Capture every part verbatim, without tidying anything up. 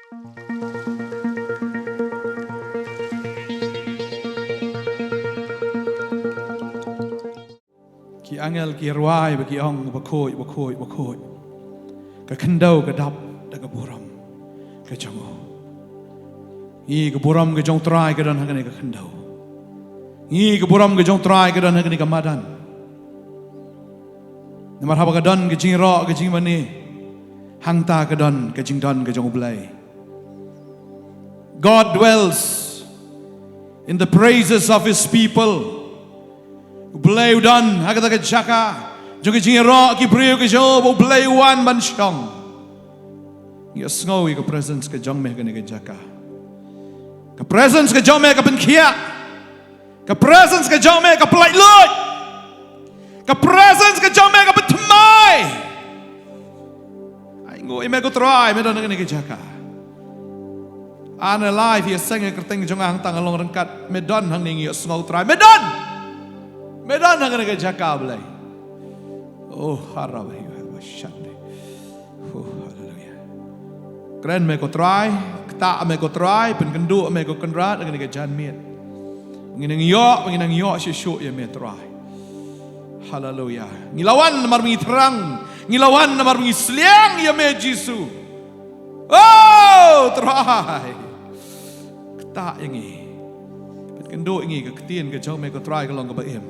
Ki angel ki rwai bad ki ong, bakhuid, bakhuid, bakhuid. Ka khyndew ka dap da ka burom ka jong u. Ngi, ka burom ka jong u Trai ka don ha kane ka khyndew. Ngi, ka burom ka jong u Trai ka don ha kane ka madan. Namar haba ka don ka jingïaroh, ka jingmane, hangta ka don ka jingdon ka jong u Blei. God dwells in the praises of his people. U Blei u don ha kata ka jaka jong ka jingïaroh ki briew ka jong u, ba u Blei u wan ban shong. Ngi ïohsngew ïa ka presence ka jong me ha kane ka jaka. Ka presence ka jong me ka pynkhiah. Ka presence ka jong me ka pyllait luid. Ka presence ka jong me ka pynthymmai. Ai, nguh ïa me ko Trai, me don ha kane ka jaka. Ane lai phi ïaseng ïa ka kyrteng jong nga hangta nga long ryngkat, me don hangne, ngi ïohsngew Trai, me don. Me don ha kane ka jaka Blei. Oh, harabahiu, harabashande. Oh, haleluya. Kren me ko Trai, ktah me ko Trai, pynkynduh me ko Kynrad ha kane ka janmiet. Ngi nang ïoh, ngi nang ïoh shisha ïa me Trai. Haleluya. Ngi la wan namar ba ngi thrang, ngi la wan namar ba ngi sliang ïa me Jisu. Oh, Trai. Ktah ïa ngi. Pynkynduh ïa ngi, ka ktien ka jong me ko Trai ka long kaba im.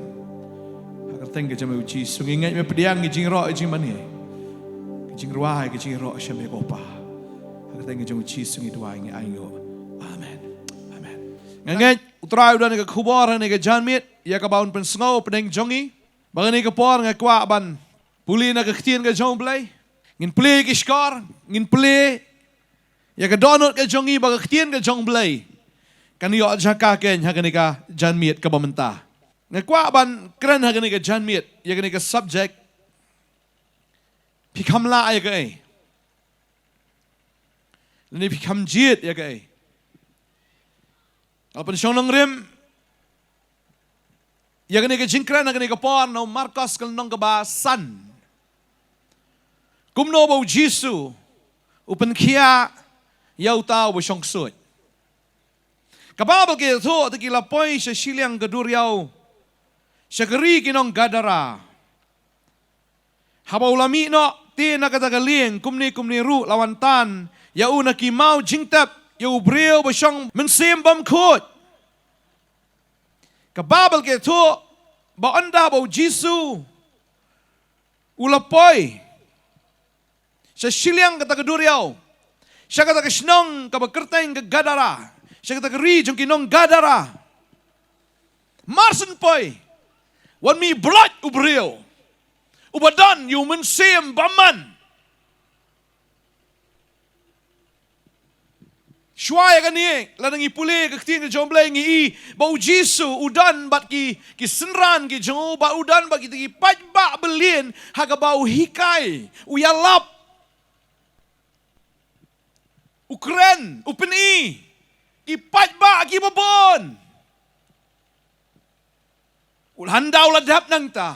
Ha ka kyrteng ka jong me u Jisu ngi ngeit, me pdiang ïa ka jingrwai, ïa ka jingmane, ka jingrwai, ka jingïaroh sha me ko Pa. Ha ka kyrteng ka jong u Jisu ngi duwai, ngi ainguh. Amen. Amen. Nga ngeit u Trai u don ïa ka khubor ha kane ka janmiet ïa kaba un pynsngew hapdeng jong ngi. Ba ha kane ka por nga kwah ban pule na ka ktien ka jong u Blei. Ngin plie ki shkor, ngin plie ïa ka dohnud ka jong ngi, ba ka ktien ka jong u Blei kan ïoh jaka keiñ ha kane ka janmiet kaba mynta. Nga kwah ban kren ha kane ka janmiet ïa kane ka subject: phi kham lah ïa kaei, lane phi kham jied ïa kaei. Nga la pynshong nongrim ïa kane ka jingkren ha kane ka por na u Markos ka lynnong kaba san, kumno ba u Jisu u pynkhiah ïa uta uba shong ksuid. Ka Baibl ka ïathuh, te ki la poi sha shiliang ka duriaw, sha ka ri ki nong Gadara. Haba u la mih noh te na kata ka lieng, kumne kumne ruh la wan tan ïa u na ki maw jingtep, ïa u briew ba shong mynsiem bymkhuid. Ka Baibl ka ïathuh ba ynda ba u Jisu u la poi sha shiliang kata ka duriaw, sha kata ka shnong kaba kyrteng ka Gadara, sha kata ka ri jong ki nong Gadara, mar syn poi, wan mih bloit u briew uba don ïa u mynsiem bymman. Shuwa ïa kane, lada ngi pule ka ktien ka jong u Blei, ngi i ba u Jisu u don bad ki, ki synran ki jong u, bad u don bad kita ki paidbah byllian ha kaba u hikai, u ïalap, u kren, u pyni ki paidbah kiba bun. U la, hynda u la dep nangta,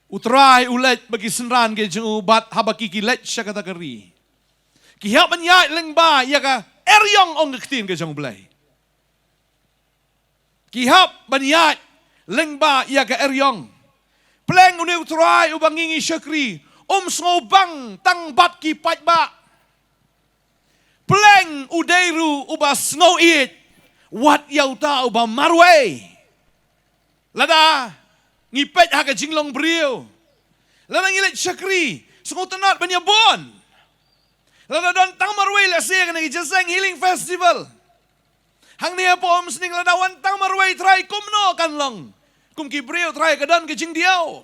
u Trai u leit bad ki synran ki jong u, bad haba ki, ki leit sha kata ka ri, ki hap ban ïaid lyngba ïa ka eriong, ong ka ktien ka jong u Blei. Ki hap ban ïaid lyngba ïa ka eriong. Pleng une u Trai uba ngi ngi shakri um sngewbang tang bad ki paidbah. Pleng u dei ruh uba sngew ïeit wat ïa uta uba marwei. Lada ngi peit ha ka jinglong briew, lada ngi leit shakri, sngewtynnat ban ïabun. Lada don tang marwei, lehse kane ka jingïaseng Healing Festival, hangne hapoh Umsning, lada wan tang marwei Trai, kumno kan long? Kum ki briew Trai, ka don ka jingdiaw.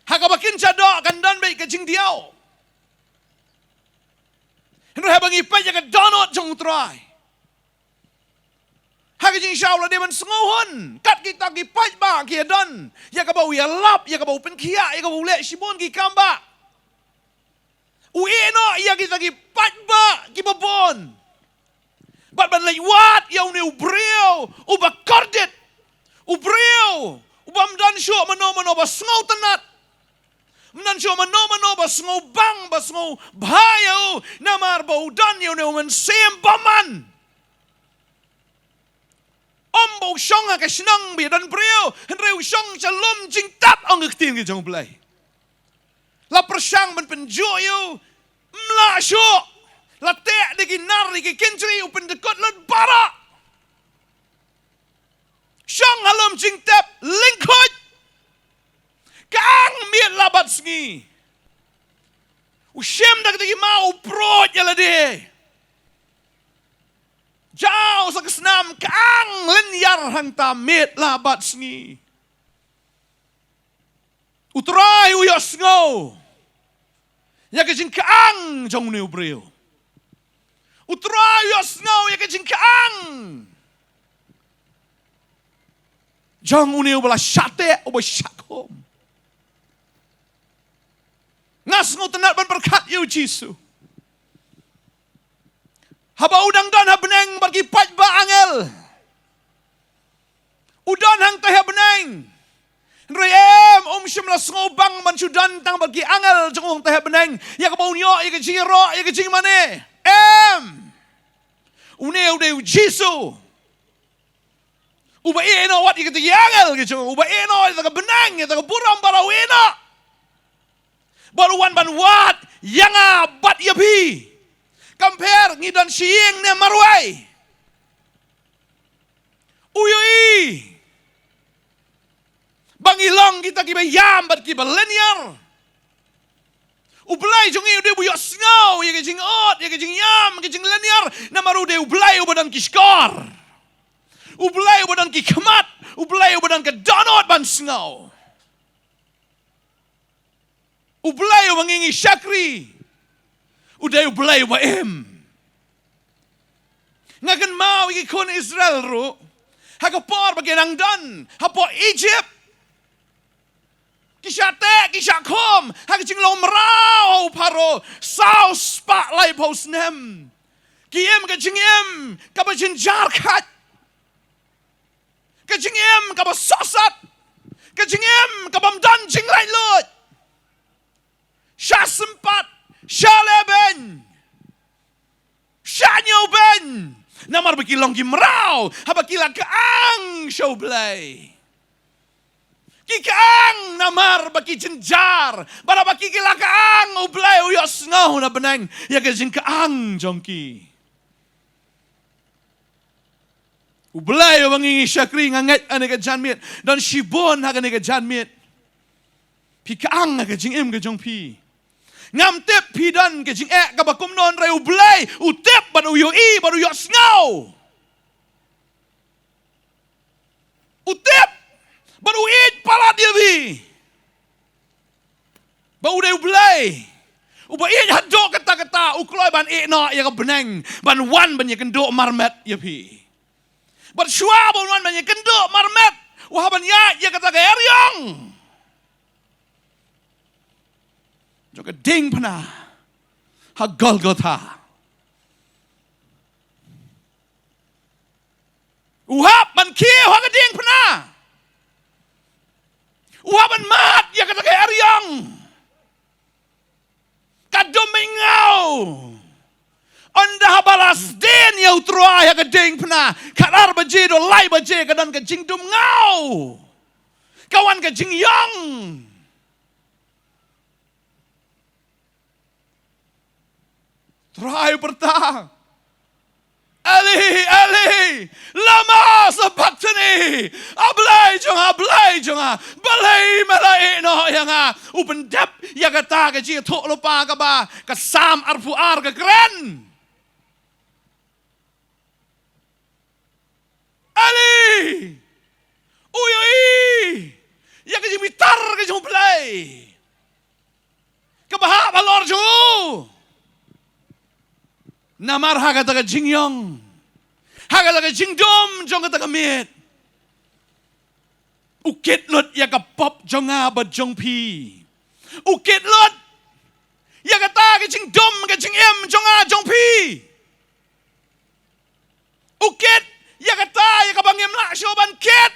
Ha kaba kin shah doh kan don beit ka jingdiaw. Hynrei haba ngi peit ïa ka dohnud jong u Trai, ha ka jingshisha u la dei ban sngewhun kat kita ki paidbah ki ïadon ïa kaba u ïalap, ïa kaba u pynkhiah, ïa kaba u leh shibun ki kam bah. U ïehnoh ïa kita ki paidbah kiba bun bad ban leit wad ïa une u briew uba kordit, u briew u bym don shuh mano mano, ba sngewtynnat, Ym don shuh mano mano ba sngewbang, ba sngewbha ïa u, namar ba u don ïa une u Mynsiem Bymman. Ym ba u shong ha ka shnong ba ïadon briew, hynrei u shong sha lum jingtep, ong ka ktien ka jong U Blei. La pyrshang ban pynjot ïa u, ym lah shuh. La teh da ki nar, da ki kynjri, u pyndykut lut baroh. Shong ha lum jingtep lyngkhuid. Ka ang miet la bad sngi. U shim da kita ki maw, u pruid ïa lade. Jaw sa ka snam, ka ang lynñiar hangta miet la bad sngi. U Trai u ïohsngew ïa ka jingkaang jong une u briew. U Trai u ïohsngew ïa ka jingkaang jong une uba la shah teh, uba shah khum. Nga sngewtynnat ban pyrkhat ïa u Jisu. Haba u dang don ha bneng bad ki paidbah angel, u don hangta ha bneng. Hynrei em, um shym la sngewbang ban shu don tang bad ki angel jong u hangta ha bneng, ïa kaba un ïoh ïa ka jingïaroh, ïa ka jingmane. Em. Une u dei u Jisu. Uba ïehnoh wat ïa kita ki angel ki jong u, uba ïehnoh ïa ka bneng, ïa ka burom baroh u ïehnoh. Bad u wan ban wad ïa nga bad ïa phi. Kam pher ngi don sha ïing ne marwei. U ïohi ba ngi long kita kiba ïam bad kiba lynñiar. U Blei jong ngi u dei uba ïohsngew ïa ka jingot, ïa ka jingïam, ka jinglynñiar, namar u dei U Blei uba don ki shkor. U Blei uba don ki khmat, U Blei uba don ka dohnud ban sngew. U Blei uba ngi ngi shakri u dei U Blei uba im. Nga kynmaw ïa ki khun Israel ruh, ha ka por ba ki nang don hapoh Egypt. Ki shah teh, ki shah khum ha ka jinglong mraw u Pharaoh saw spah laiphew snem. Ki im ka jingim kaba jynjar khat. Ka jingim kaba sohsat. Ka jingim kaba ym don jinglaitluid. Shah sympat, shah lehbeiñ, shah ñiewbeiñ. Namar ba ki long ki mraw, haba ki la kaang sha U Blei. Ki kaang namar ba ki jynjar, bad haba ki, ki la kaang, U Blei u ïohsngew na bneng ïa ka jingkaang jong ki. U Blei uba ngi ngi shakri, nga ngeit ha kane ka janmiet don shibun ha kane ka janmiet phi kaang ha ka jingim ka jong phi. Ngam tip phi don ka jingeh kaba kumno, hynrei U Blei u tip bad u ïohi bad u ïohsngew. U tip bad u ïeit palat ïa phi. Ba u dei U Blei uba ïeit haduh katta katta, u kloi ban ïehnoh ïa ka bneng ban wan ban ïakynduh marmet ïa phi. Bad shuwa ba un wan ban ïakynduh marmet, u hap ban ïaid ïa kata ka eriong jong ka diengphna ha Golgotha. U hap ban kiew ha ka diengphna. U hap ban mad ïa kata ka eriong. Ka dum bad ngaw. Ynda haba la sdien ïa U Trai ha ka diengphna, khatar baje haduh lai baje ka don ka jingdum ngaw. Ka wan ka jingïong. Trai u pyrta, "Eli, Eli, lama sabakhtani? A Blei jong nga, Blei jong nga, balei me la ïehnoh ïa nga?" U pyndep ïa kata ka jingïathuhlypa kaba ka Salm arphew ar ka kren. Eli, u ïohi ïa ka jingbitar ka jong U Blei kaba hap halor jong u. Namar ha kata ka jingïong, ha kata ka jingdum jong kata ka miet, u kit lut ïa ka pop jong nga bad jong phi. U kit lut ïa kata ka jingdum ka jingim jong nga jong phi. U kit ïa kata ïa kaba ngim lah shuh ban kit.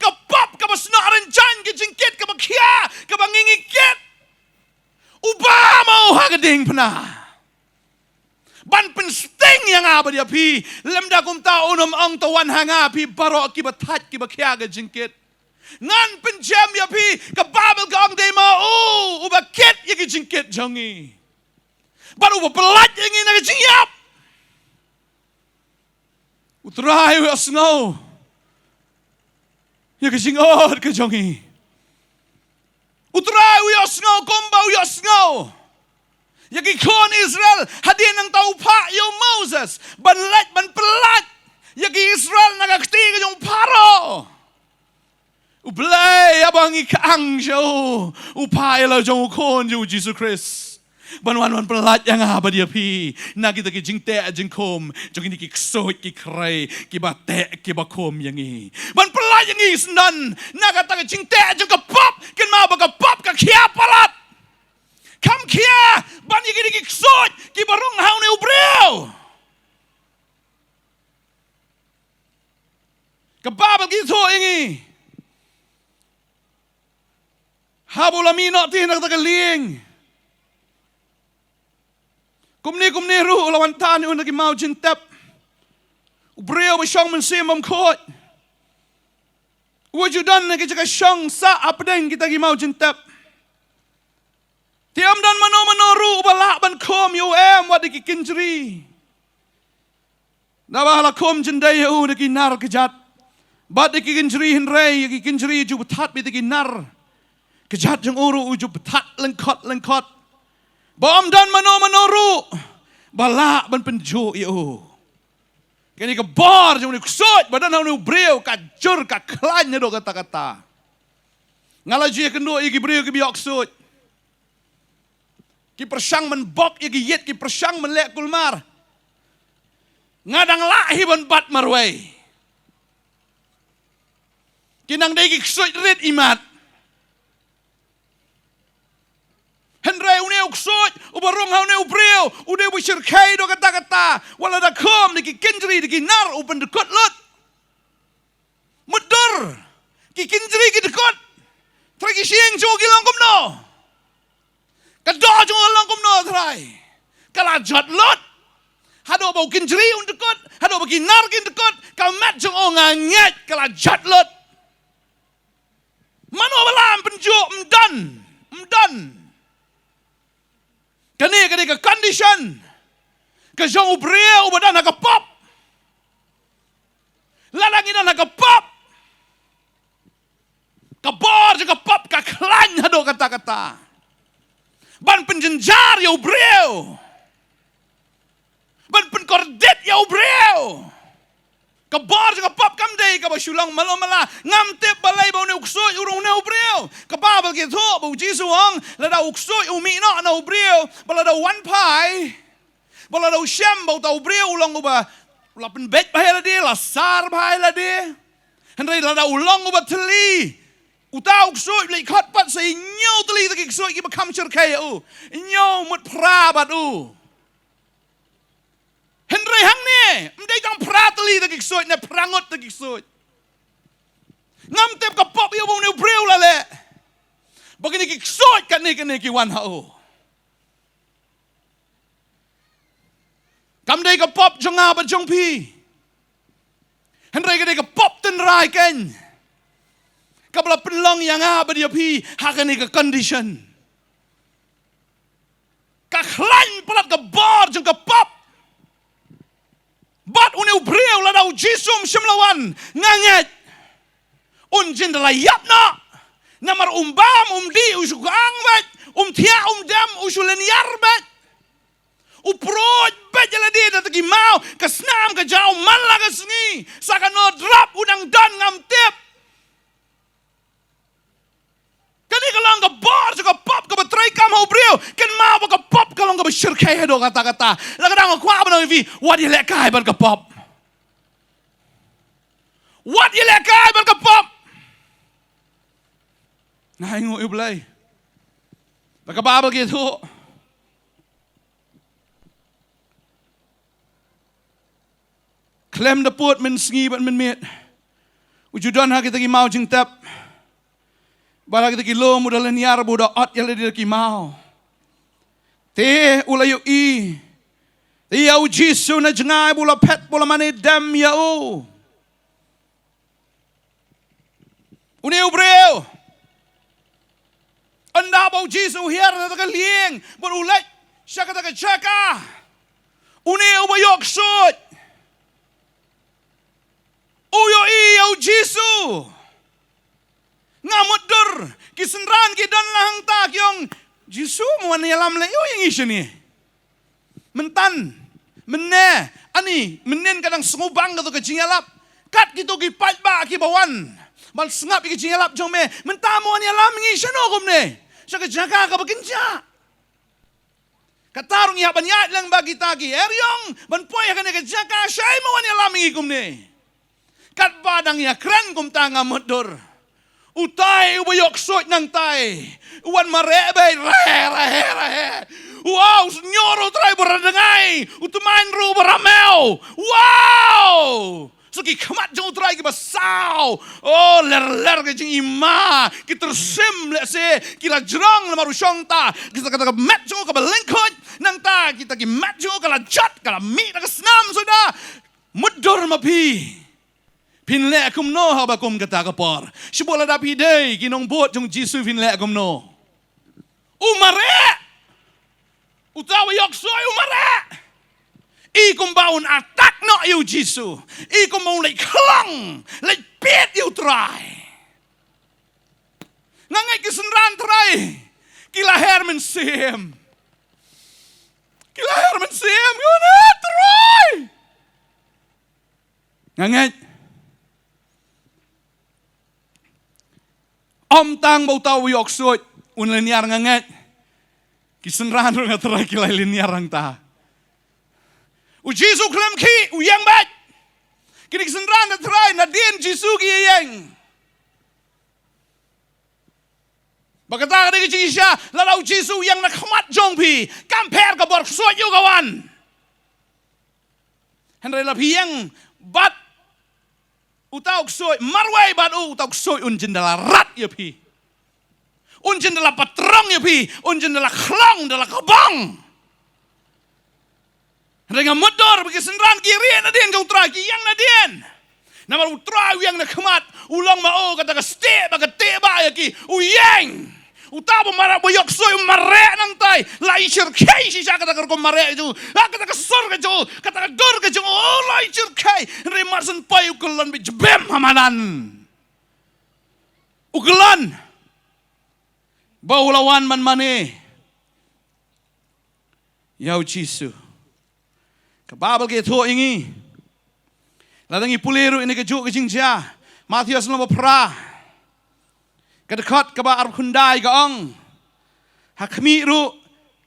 Ka pop, kaba snoh rynsan, ka jingkit kaba khia, kaba ngi ngi kit. U bam mo ha ka diengphna ban pynsting ïa nga bad ïa phi. Lymda kumta un ym ong, to wan ha nga phi baroh kiba thait kiba khia ka jingkit. Ngan pynjem ïa phi. Ka Baibl ka ong dei ma u uba kit ïa ka jingkit jong ngi bad uba pyllait ïa ngi na ka jingïap. U Trai u ïohsngew ïa ka jingod ka jong ngi. U Trai u ïohsngew kumba u ïohsngew ïa ki khun Israel hadien nangta u phah ïa u Moses ban leit ban pyllait ïa ki Israel na ka kti ka jong u Pharaoh. U Blei, haba ngi khang sha u, u phah ïa la jong u Khun jong u Jisu Khrist ban wan, wan pyllait ïa nga bad ïa phi na kita ki jingteh jingkhum jong kine ki ksuid ki khrei kiba teh kiba khum ïa ngi, ban pyllait ïa ngi syndon na kata ka jingteh jong ka pop. Kynmaw ba ka pop ka khia palat. Kam khia ban ïa kine ki ksuid kiba rung ha une u briew. Ka Baibl ka ïathuh ïa ngi, haba u la mih noh te na kata ka lieng, kumne kumne ruh u la wan tan ïa u na ki maw jingtep. U briew ba shong mynsiem bymkhuid, u ju don ha ki jaka shong sah hapdeng kita ki maw jingtep. Te ym don mano mano ruh uba lah ban khum ïa u, em, wat da ki kynjri. Naba la khum jyndei ïa u da ki nar kjat bad da ki kynjri, hynrei ïa ki kynjri ju bthat beit da ki nar kjat jong u ruh, u ju bthat lyngkhot lyngkhot. Ba ym don mano mano ruh ba lah ban pynjuh ïa u. Kane ka bor jong une u ksuid ba don ha une u briew ka jur ka khlaiñ haduh katta katta. Nga la ju ïakynduh ïa ki briew kiba ïoh ksuid. Ki pyrshang ban bok ïa ki ïit, ki pyrshang ban leh kulmar. Nga dang lah hi ban bat marwei. Ki nang dei ki ksuid rit imat. Hynrei une u ksuid uba rung ha une u briew u dei uba shyrkhei haduh katta katta. Wat la da khum da ki kynjri da ki nar, u pyndkut lut. Mutdur, ki kynjri ki dkut. Trai, ki shyieng jong u ki long kumno? Ka doh jong u ka long kumno, Trai? Ka la jot lut. Haduh ba u kynjri un dkut, haduh ba ki nar kin dkut, ka met jong u, nga ngeit, ka la jot lut. Mano ba lah ban pynjuh? Ym don, ym don. Kane ka dei ka condition ka jong u briew uba don ha ka pop. Lada ngi don ha ka pop, ka bor jong ka pop ka khlaiñ haduh katta katta ban pynjynjar ïa u briew, ban pynkordit ïa u briew. Ka bor jong ka pop kam dei kaba shu long malu mala. Ngam tip balei ba une u ksuid u rung ha une u briew. Ka Baibl ka ïathuh ba u Jisu u ong, lada u ksuid u mih noh na u briew, ba lada u wan phai, ba lada u shem ba uta u briew u long uba, u la pynbeit bha ïa lade, la sar bha ïa lade. Hynrei lada u long uba thylli, uta u ksuid u leit khot pat sa hynñiew tylli kita ki ksuid kiba kham shyrkhei ïa u. Hynñiew mut phra bad u. Hynrei hangne ym dei tang phra tylli kita ki ksuid ne phra ngut kita ki ksuid. Ngam tip ka pop ïa uba une u briew u la leh ba kine ki ksuid katne katne ki wan ha u. Kam dei ka pop jong nga bad jong phi. Hynrei ka dei ka pop tynrai keiñ kaba la pynlong ïa nga bad ïa phi ha kane ka condition. Ka khlaiñ palat ka bor jong ka pop. Bad une u briew lada u Jisu um shym la wan, nga ngeit un jin da la ïap noh. Namar um bam, um dih, u shu khang beit, um thiah, um dem, u shu lynñiar beit. U pruid beit ïa lade da ki maw, ka snam ka jaw man la ka sngi, sa kano drop u dang don ngam tip. Kane ka long ka bor jong ka pop kaba trei kam ha u briew. Kynmaw ba ka pop ka long kaba shyrkhei haduh katta katta. La ka dang kwah ban ong ïa phi, wat ïalehkai bad ka pop. Wat ïalehkai bad ka pop. Nga ainguh ïa u Blei ba ka Baibl ka ïathuh, khlem da pud mynsngi bad mynmiet, u ju don ha kita ki maw jingtep. Ba la kita ki lum u da lynñiar ba u da ot ïa lade da ki maw. Te u la ïohi. Te ïa u Jisu na jngai ba u la phet ba u la mane dem ïa u. Une u briew. Ynda ba u Jisu u hiar na kata ka lieng bad u leit sha kata ka jaka. Une uba ïoh ksuid u ïohi ïa u Jisu. Nga mutdur, ki synran ki don lang hangta ki ong, Jisu, mo wan ïalam leh ïa ngi shane. Myntan, mynne, ani, mynnin ka dang sngewbang kato ka jingïalap. Kat kito ki paidbah kiba wan ban sngap ïa ka jingïalap jong me. Mynta mo wan ïalam ngi shano kumne. Sha ka jaka kaba kynjah. Kata ruh ngi hap ban ïaid lang ba kita ki eriong ban poi ha kane ka jaka, shai mo wan ïalam ngi kumne. Katba dang ïakren kumta nga mutdur. Utai uba ïoh ksuid nangtai u wan mareh beit, reh, reh, reh. Wow, u snior u Trai ba radngai, u tymmen ruh ba ramew. Wow! Sa ki khmat jong u Trai kiba saw. Oh, ler ler ka jingima. Ki tyrsim lehse ki la jrong namar u shong ta. Ki sa kata ka met jong u kaba lyngkhuid. Nangta kita ki met jong u ka la jot, ka la mih da ka snam suda. Mutdur ma phi. Phin leh kumno haba kum kata ka por. Shibun lada phi dei ki nongbud jong u Jisu phin leh kumno. U mareh. Uta uba ïoh ksuid u mareh. I kumba un attack noh ïa u Jisu. I kumba un leit khlong, leit piet ïa u Trai. Nga ngeit ki synran Trai ki la her mynsiem. Ki la her mynsiem, ki ong, Trai. Nga ngeit. Ym tang ba uta u ïoh ksuid un lynñiar, nga ngeit ki synran ruh nga tharai ki la lynñiar hangta. U Jisu khlem khih, u ïeng beit. Kine ki synran nga tharai nadien Jisu ki ïeng. Ba kata ka dei ka jingshisha, lada u Jisu u ïeng na khmat jong phi, kam pher ka bor ksuid ïa u ka wan. Hynrei la phi ïeng bad uta u ksuid, marwei bad u, uta u ksuid un jin da la rat ïa phi. Un jin da la patrong ïa phi, un jin da la khlong, da la kbong. Hynrei nga mutdur ba ki synran ki rieh nadien jong u Trai, ki ïeng nadien. Namar u Trai u ïeng na khmat, u long ma u kata ka stieh ba ka teh ba ïa ki, u ïeng. Uta ba mareh, ba ïoh ksuid u mareh nangtai, la i shyrkhei shisha kata ka rukom mareh ka jong u, ah, kata ka sur ka jong u, kata ka dur ka jong u, oh, la i shyrkhei. Hynrei mar shen poi u kyllon beit jbem ha madan. U kyllon. Ba u la wan man mane. Ïa u Jisu. Ka Baibl ka ïathuh ïa ngi. Lada ngi pule ruh ïa kane kajuh ka jingjia. Mathaios lynnong ba phra. Ka dkhot kaba arphew khyndai ka ong. Ha khmih ruh.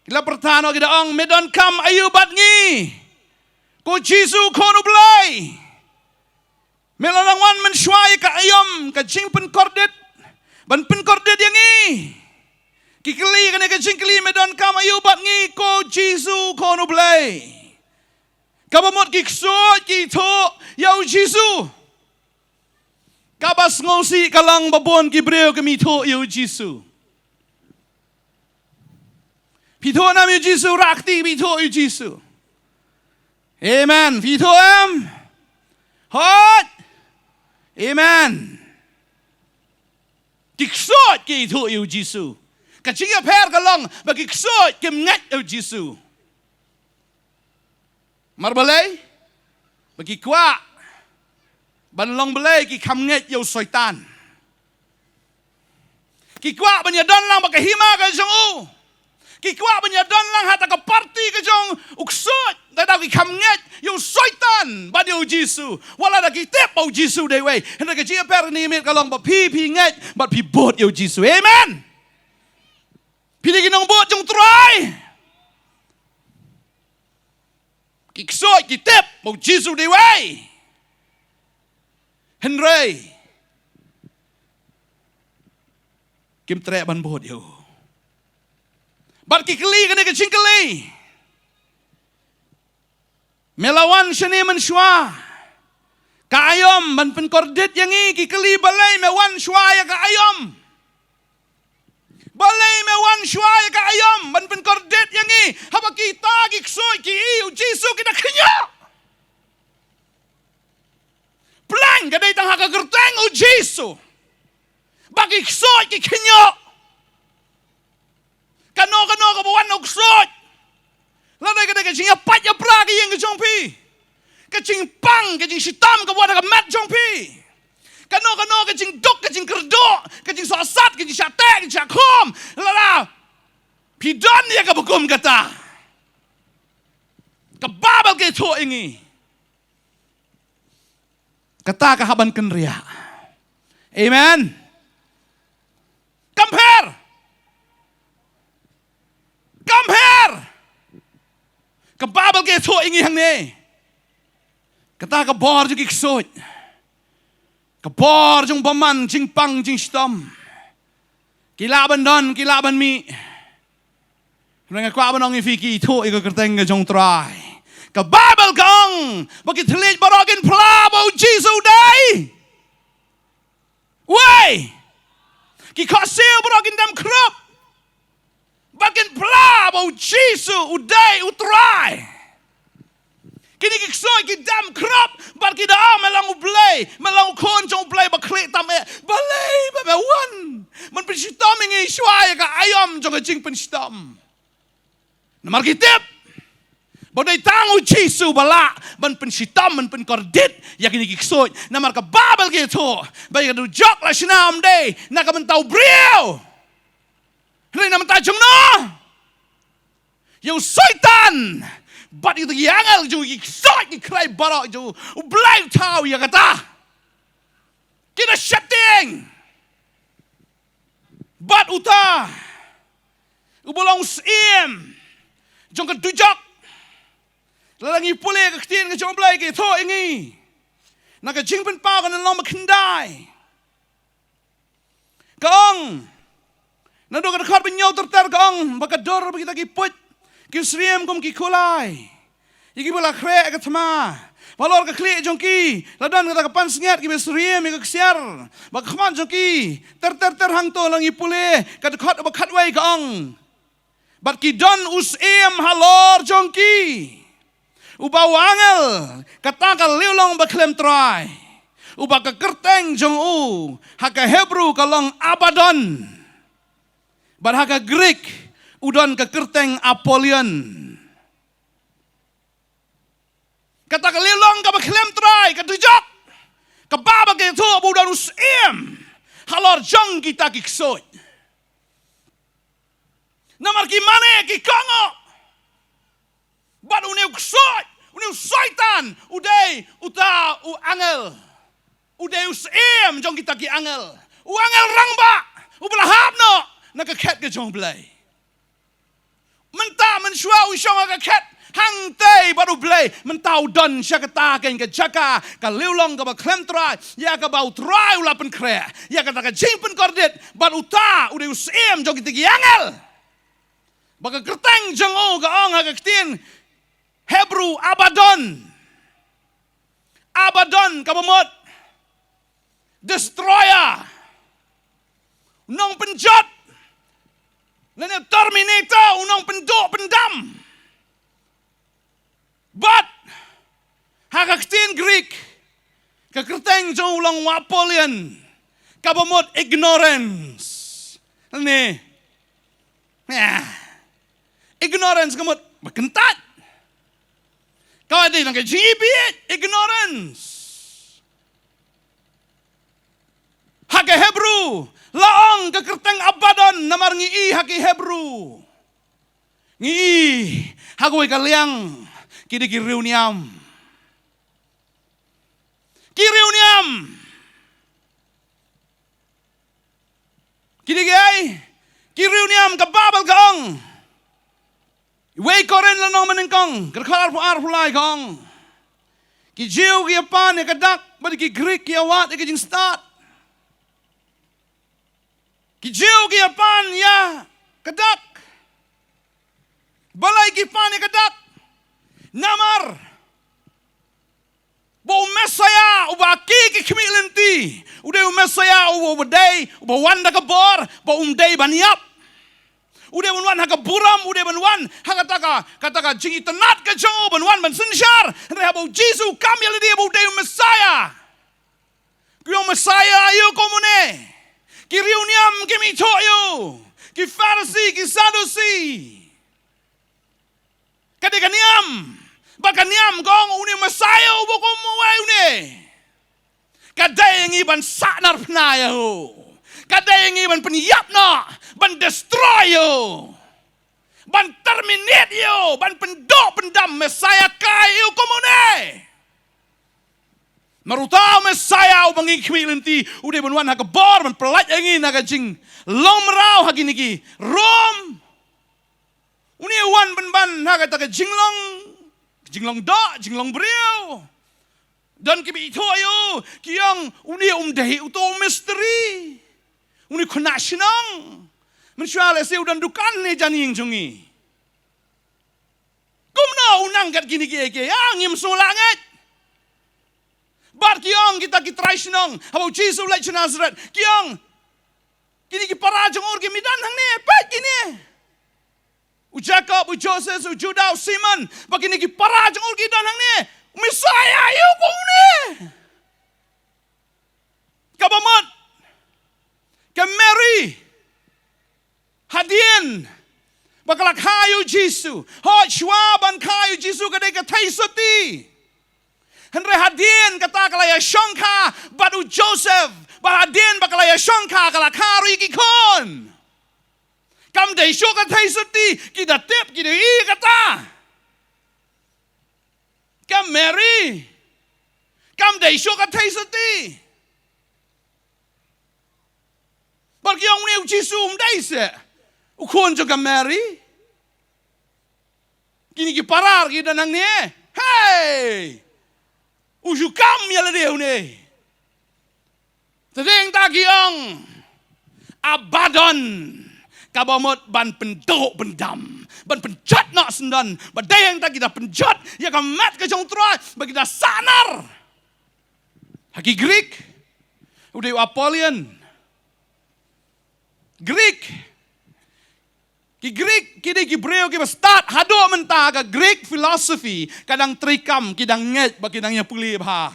Ki la pyrta noh ki da ong, me donkam aïu bad ngi, ko Jisu khun u Blei. Me la dang wan mynshuwa ïa ka aïom, ka jingpynkordit. Ban pynkordit ïa ngi. Ki kylli kane ka jingkylli, me donkam aïu bad ngi ko Jisu khun u Blei. Kaba mut ki ksuid ki ithuh ïa u Jisu. Kaba sngewsih ka long ba bun ki briew kim ithuh ïa u Jisu. Phi ithuh ne em ïa u Jisu, rah kti, phi ithuh ïa u Jisu. Amen. Phi ithuh em? Hooid. Amen. Ki ksuid ki ithuh ïa u Jisu. Ka jingïapher ka long ba ki ksuid kim ngeit ïa u Jisu. Namar balei? Ba ki kwah ban long blei, ki kham ngeit ïa u Soitan. Ki kwah ban ïadon lang bad ka hima ka jong u. Ki kwah ban ïadon lang ha kata ka parti ka jong u ksuid. Te da ki kham ngeit ïa u Soitan bad ïa u Jisu. Wat la da ki tip ba u Jisu dei uwei. Hynrei ka jingïapher kane ka miet ka long ba phi, phi ngeit bad phi bud ïa u Jisu. Amen. Phi dei ki nongbud jong u Trai. Ki ksuid ki tip ba u Jisu dei uwei. Hynrei kim treh ban bud ïa u. Bad ki kylli kane ka jingkylli. Me la wan shane mynshuwa ka aïom ban pynkordit ïa ngi, ki kylli, balei me wan shuwa ïa ka aïom? Balei me wan shuwa ïa ka aïom ban pynkordit ïa ngi? Haba kita ki ksuid ki i u Jisu ki da khñioh. Plan ka dei tang ha ka kyrteng u Jisu ba ki ksuid ki khñioh. Kano kano kaba wan na u ksuid, lada ka dei ka jingïapait ïapra ka ïing ka jong phi, ka jingpang ka jingshitom kaba wan ha ka met jong phi, kano kano ka jingduk ka jingkyrduh, ka jingsohsat, ka jingshah teh, ka jingshah khum, lada phi don ïa kaba kum kata, ka Baibl ka ïathuh ïa ngi kata ka hap ban kynriah. Amen. Kam pher. Kam pher. Ka Baibl ka ïathuh ïa ngi hangne kata ka bor jong ki ksuid, ka bor jong bymman, jingpang, jingshitom. Ki lah ban don, ki lah ban mih. Hynrei nga kwah ban ong ïa phi, ki ithuh ïa ka kyrteng ka jong u Trai. Ka Baibl ka ong ba ki thylliej baroh kin phla ba u Jisu u dei. Wei, ki khohsiew baroh kin dem khrup bad kin phla ba u Jisu u dei u Trai. Kine ki ksuid ki dem khrup bad ki da ong, me long u Blei, me long u Khun jong u Blei ba khlieh tam eh. Balei ba me wan ban pynshitom ïa ngi shuwa ïa ka aïom jong ka jingpynshitom? Namar ki tip ba dei tang u Jisu ba lah ban pynshitom, ban pynkordit ïa kine ki ksuid. Namar ka Baibl ka ïathuh ba ïa ka dujok la shna ym dei na ka bynta u briew, hynrei na ka bynta jong no, ïa u Soitan bad ïa ki angel jong ki ksuid, ki ksuid baroh jong u Blei. U thaw ïa kata, ki da sheptieng. Bad uta uba long u syiem jong ka dujok, lada ngi pule ka ktien ka jong u Blei ka ïathuh ïa ngi na ka Jingpynpaw ka lynnong ba khyndai. Ka ong, naduh ka dkhot ba hynñiew ter ter, ka ong ba ka dur bad kita ki puit ki syriem kum ki kulai ïa kiba la khreh ka thma. Halor ka khlieh jong ki la don kata ka pansngiat kiba syriem ïa ka ksiar. Bad ka khmat jong ki ter ter ter hangto, lada ngi pule ka dkhot ba khatwei, ka ong, bad ki don u syiem halor jong ki, uba u angel kata ka liwlong ba khlem trai, uba ka kyrteng jong u ha ka Hebru ka long Abaddon, bad ha ka Grik u don ka kyrteng Apollyon. Kata ka liwlong kaba khlem trai, ka dujok, ka Baibl ka ïathuh ba u don u syiem halor jong kita ki ksuid. Namar ki mane, ki kohnguh. Bad une u ksuid, une u Soitan, u dei uta u angel, u dei u syiem jong kita ki angel, u angel rangbah uba la hap noh na ka khet ka jong u Blei. Mynta mynshuwa u shong ha ka khet hangtei bad u Blei, mynta u don sha kata ka jaka, ka liwlong kaba khlem trai, ïa kaba u Trai u la pynkhreh ïa kata ka jingpynkordit. Bad uta u dei u syiem jong kita ki angel, ba ka kyrteng jong u ka ong ha ka ktien Hebru Abaddon. Abaddon kaba mut destroyer, u nongpynjot, lane terminator, u nongpynduh pyndam. Bad ha ka ktien Grik ka kyrteng jong u long Apollyon, kaba mut ignorance. Lane, ah, ignorance ka mut ba kyntait. Ka dei nang ka jingbieit, ignorance. Ha ka Hebru la ong ka kyrteng Abaddon namar ngi i ha ki Hebru, ngi i ha kawei ka liang, ki dei ki riewniam. Ki riewniam. Ki dei ki ei? Ki riewniam. Ka Baibl ka ong, wei Korinth lynnong ba nyngkong, ka dkhot arphew ar, arphew lai, ka ong, ki Jiw ki ïa pan ïa ka dak bad ki Grik ki ïa wad ïa ka jingstad. Ki Jiw ki ïa pan ïa ka dak. Balei ki pan ïa ka dak? Namar ba u Messaïah uba ki ki khmih lynti u dei u Messaïah uba, uba dei uba wan da ka bor, ba um dei ban ïap. U dei ban wan ha ka burom, u dei ban wan ha kata ka, kata ka jingitynnad ka jong u, ban wan ban synshar. Hynrei haba u Jisu u kam ïa lade ba u dei u Messiah, ki ong, Messiah aïu kum une? Ki riewniam kim ithuh ïa u. Ki Pharisi, ki Saddusi. Ka dei ka niam. Bad ka niam ka ong une u Messiah uba kum uwei une, ka dei ïa ngi ban sahnarphna ïa u. Ka dei ïa ngi ban pynïap noh, ban destroy ïa u, ban terminate ïa u, ban pynduh pyndam. Messiah kai ïa u kum une. Mar uta u Messiah uba ngi khmih lynti, u dei ban wan ha ka bor, ban pyllait ïa ngi na ka jinglong mraw ha kine ki Rom. Une u wan pynban ha kata ka jinglong, jinglong doh, jinglong briew. Don kiba ithuh ïa u, ki ong une um dei uto u mistri, une u khynnah shnong. Mynshuwa lehse u don dukan ne jan ïing jong ngi. Kumno u nang kat kine kiei kiei? Ïa, ngim sngewlah ngeit. Bad ki ong kita ki trai shnong, haba u Jisu u leit sha Nasaret, ki ong, kine ki para jong u ruh kim don hangne, peit kine. U Jakob, u Joses, u Judah, u Simon, bad kine ki para jong u ruh ki don hangne. U Messiah aïu kum une? Kaba mut ka Mary, hadien ba ka la kha ïa u Jisu, hooid, shuwa ban kha ïa u Jisu ka dei ka theisotti. Hynrei hadien kata ka la ïashongkha bad u Joseph, bad hadien ba ka la ïashongkha ka la kha ruh ïa ki khun. Kam dei shuh ka theisotti, ki da tip, ki da ïohi kata. Ka Mary, kam dei shuh ka theisotti. Bad ki ong une u Jisu um dei seh u khun jong ka Mary. Kine ki para ruh ki don hangne. Hei! U shu kam ïa lade une. Te dei hangta ki ong Abaddon, kaba mut ban pynduh pyndam, ban pynjot noh syndon. Bad dei hangta ki da pynjot ïa ka met ka jong u Trai, bad ki da sahnar. Ha ki Greek, u dei u Apollyon. Greek, ki Greek ki dei ki briew kiba stad. Haduh mynta ka Greek philosophy ka dang treikam, ki dang ngeit bad ki dang ïa pule bha.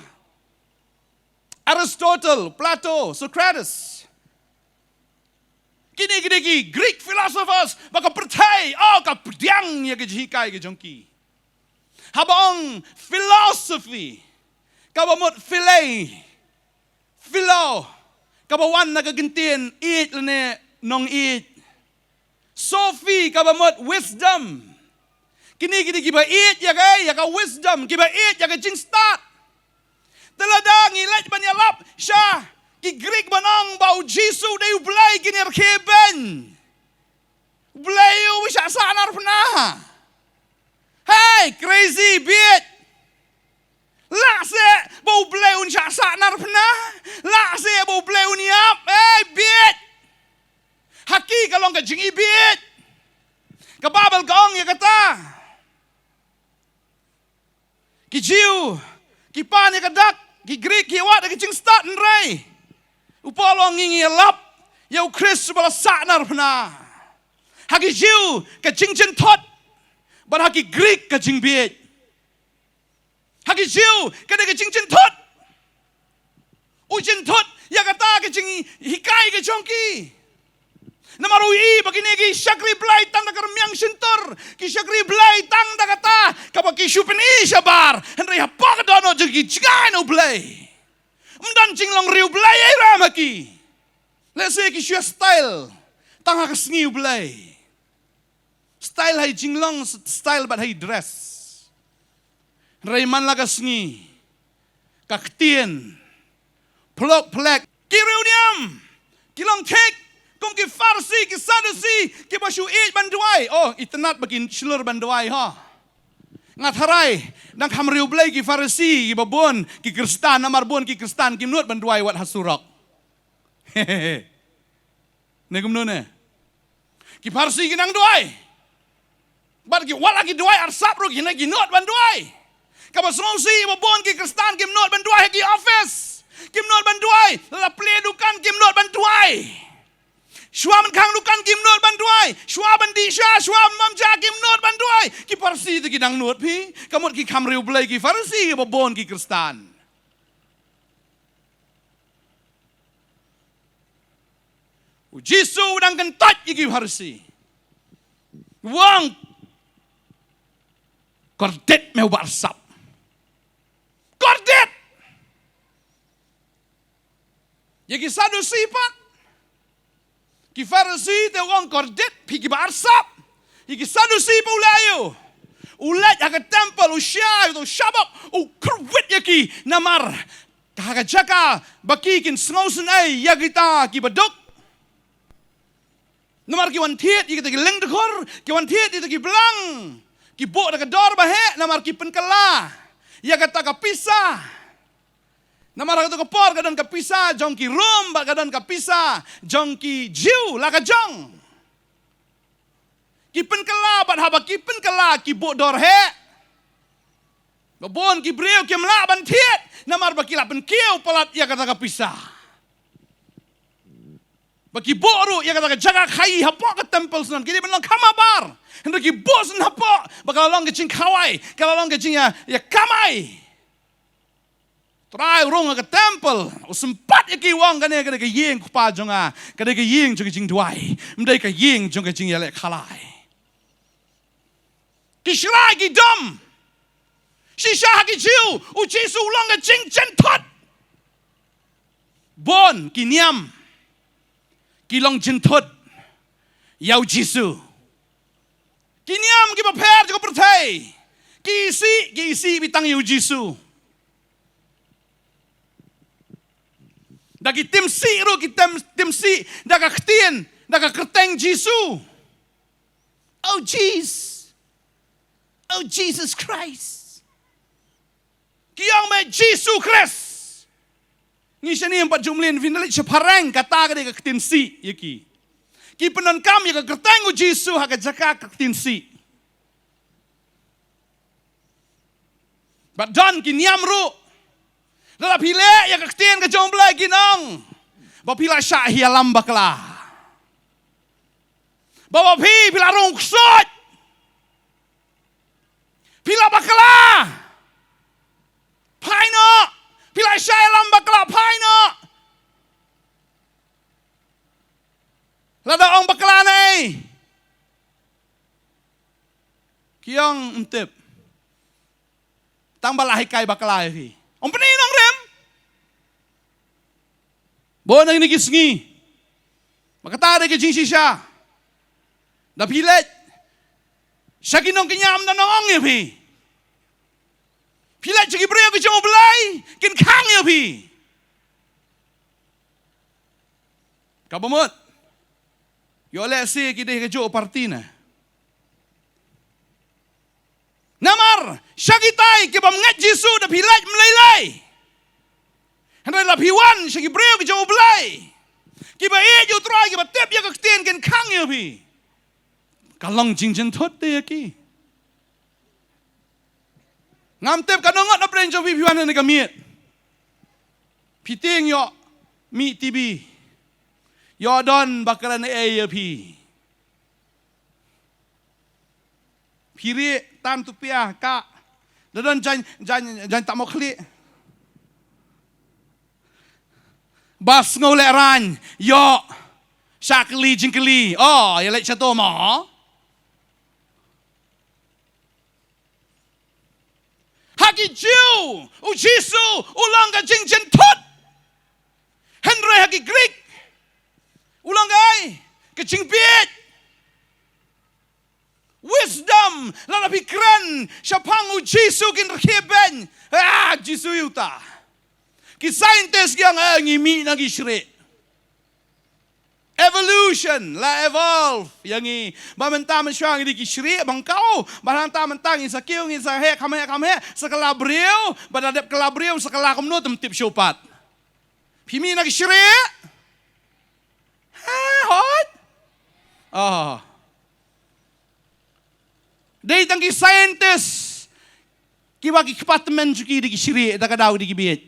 Aristotle, Plato, Socrates. Kine ki dei ki Greek philosophers ba ka pyrthei, oh, ka pdiang ïa ka jinghikai ka jong ki. Haba ong philosophy, kaba mut philei, philo, kaba wan na ka kyntien ïeit lane nongïeit. Sophi, kaba mut wisdom. Kine ki dei kiba ïeit ïa ka, ïa ka wisdom, kiba ïeit ïa ka jingstad. Te lada ngi leit ban ïalap sha ki Greek ban ong ba u Jisu u dei u Blei, kine rkhie beiñ. U Blei u shah sahnarphna. Hei, crazy, bieit. Lah seh ba u Blei un shah sahnarphna? Lah seh ba u Blei un ïap? Hei, bieit. Ha ki ka long ka jingibieit. Ka Baibl ka ong ïa kata. Ki Jiw ki pan ïa ka dak, ki Greek ki wad ïa ka jingstad, hynrei u Paul u ong ngi ngi ïalap ïa u Khrist uba la sahnarphna. Ha ki Jiw ka jingjynthut, bad ha ki Greek ka jingbieit. Ha ki Jiw ka dei ka jingjynthut. U jynthut ïa kata ka jinghikai ka jong ki. Namar u ïohi ba kine ki shakri Blei tang da ka rmiang shyntur, ki shakri Blei tang da kata kaba ki shu pyni shabar. Hynrei hapoh ka dohnud jong ki, jngai na u Blei. Ym don jinglong riewblei ei ei ruh ha ki. Lehse ki shu style tang ha ka sngi u Blei. Style ha i jinglong, style bad ha i dress. Hynrei man la ka sngi, ka ktien phlok phlek. Ki riewniam ki long thik kum ki Pharisi, ki Saddusi, kiba shu ïeit ban duwai. Oh, itynnad ba ki shlur ban duwai, ho. Nga tharai dang kham riewblei ki Pharisi kiba bun ki Khristan, namar bun ki Khristan kim nud ban duwai wat ha surok. Ne kumno ne? Ki Pharisi ki nang duwai. Bad ki, wat la ki duwai arsap ruh, kine ki nud ban duwai. Kaba sngewsih ba bun ki Khristan kim nud ban duwai ha ki office. Kim nud ban duwai. La plie dukan kim nud ban duwai. Shuwa ban khang dukan kim nud ban duwai. Shuwa ban dih sha, shuwa ban bam ja kim nud ban duwai. Ki Pharisi te ki dang nud phi. Ka mut ki kham riewblei ki Pharisi, ba bun ki Khristan. U Jisu u dang kyntait ïa ki Pharisi. U ong, kordit me u baharsap. Kordit! Ïa ki Sadusi pat. Ki Pharisi te u ong, kordit, phi ki baharsap. Ïa ki Sadusi pat u leh aïu? U leit ha ka temple, u shai, u shabok, u kyrwit ïa ki namar ha ka jaka ba ki kin sngewsynei ïa kita ki baduk. Namar ki wan thied ïa kita ki lyngdkhur, ki wan thied ïa kita ki blang. Ki buh da ka dor ba heh, namar ki pynkylla ïa kata ka pisa. Namar ha kato ka por ka don ka pisa jong ki Rom, bad ka don ka pisa jong ki Jiw, la ka jong. Ki pynkylla, bad haba ki pynkylla ki buh dor heh. Ba bun ki briew kim lah ban thied, namar ba ki la pynkiew palat ïa kata ka pisa. Ba ki buh ruh ïa kata ka jaka khaïi hapoh ka temple shnong, ki dei ban long kham habar. Hynrei ki buh shnong hapoh, ba ka la long ka jingkhawai, ka la long ka jingïa, ïa kamai. Trai u rung ha ka temple, u sympat ïa ki, u ong, kane ka dei ka ïing Kpa jong nga, ka dei ka ïing jong ka jingduwai, ym dei ka ïing jong ka jingïaleh khalai. Ki shrai ki dom. Shisha ha ki Jiw, u Jisu u long ka jingjynthut. Bun ki niam ki long jynthut ïa u Jisu. Ki niam kiba pher jong ka pyrthei ki isih, ki isih beit tang ïa u Jisu. Da ki tim sih ruh, ki tim, tim sih da ka ktien, da ka kyrteng Jisu. Oh Jesus. Oh Jesus Christ. Ki ong me Jisu Khrist. Ngi shane ym pat ju mlien, phin da leit sha phareng, kata ka dei ka ktien sih ïa ki. Ki pyndonkam ïa ka kyrteng u Jisu ha ka jaka ka ktien sih. Bad don ki niam ruh, lada phi leh ïa ka ktien ka jong u Blei, kin ong ba phi la shah ïalam bakla, ba, ba phi, phi la rung ksuid, phi la bakla. Phai noh. Phi la shah ïalam bakla, phai noh. Lada ong bakla ne, ki ong ym tip. Tang ba la hikai bakla ïa phi. Ong pynïaid nongrim. Bun na kine ki sngi. Ba kata dei ka jingshisha. Da phi leit sha ki nongkynja, ym don nongong ïa phi. Phi leit sha ki briew ki jong u Blei, kin khang ïa phi. Kaba mut, ïoh lehse ki dei kajuh party na. Namar sha kitai ki bym ngeit Jisu da phi leit ym lei lei. Hynrei lada phi wan sha ki briew ki jong u Blei, kiba ïeit ïa u Trai, kiba tip ïa ka ktien, kin khang ïa phi. Ka long jingjynthut te ïa ki. Ngam tip katno ngut na pdeng jong phi phi wan hangne ka miet. Phi tieng ïoh mih T V. Ïoh don ba kren ei ïa phi. Phi rieh tan tu pia ka. Da don jaiñ, jaiñ, jaiñ ta mo khlieh. Ba sngew lehraiñ, ïoh shah kylli jingkylli. Oh, ïa leit shato mo. Ha ki Jiw, u Jisu u long ka jingjynthut. Hynrei ha ki Grik u long ka ai, ka jingbieit. Wisdom, lada phi kren shaphang u Jisu kin rkhie beiñ. Ah, Jisu ïa uta. Ki scientist ki ong, eh, ngi mih na ki shrieh. Evolution, la evolve ïa ngi. Ba mynta mynshuwa ngi dei ki shrieh bang kau. Ba hangta mynta ngi sa kiew, ngi sa heh, kham heh, kham heh. Sa kylla briew, ba da dep kylla briew, sa kylla kumno te ym tip shuh pat. Phi mih na ki shrieh? Ha, hooid. Oh. Dei tang ki scientist kiba ki kpa tymmen jong ki dei ki shrieh, da ka daw dei ki bieit.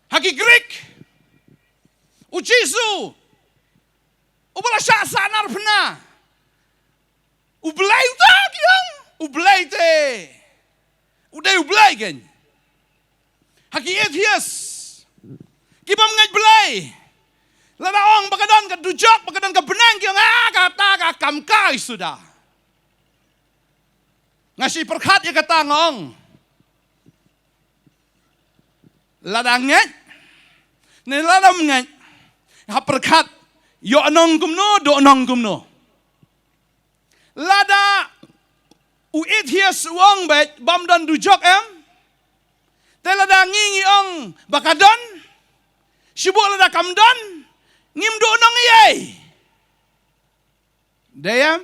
Ha ki Grik, u Jisu Uba la shah sahnarphna. U Blei uta ki ong. U Blei te. U dei U Blei kein. Ha ki atheist. Ki bym ngeit Blei. Lada ong ba ka don ka dujok, ba ka don ka bneng, ki ong, ah, kata ka kam kai suda. Nga shu pyrkhat ïa kata nga ong. Lada ngeit, ne lada ym ngeit, hap pyrkhat, ïoh nong kumno, duh nong kumno. Lada u atheist u ong beit, bym don dujok em. Te lada ngi ngi ong ba ka don, shibun lada kam don, ngim duh nong ei ei. Dei em?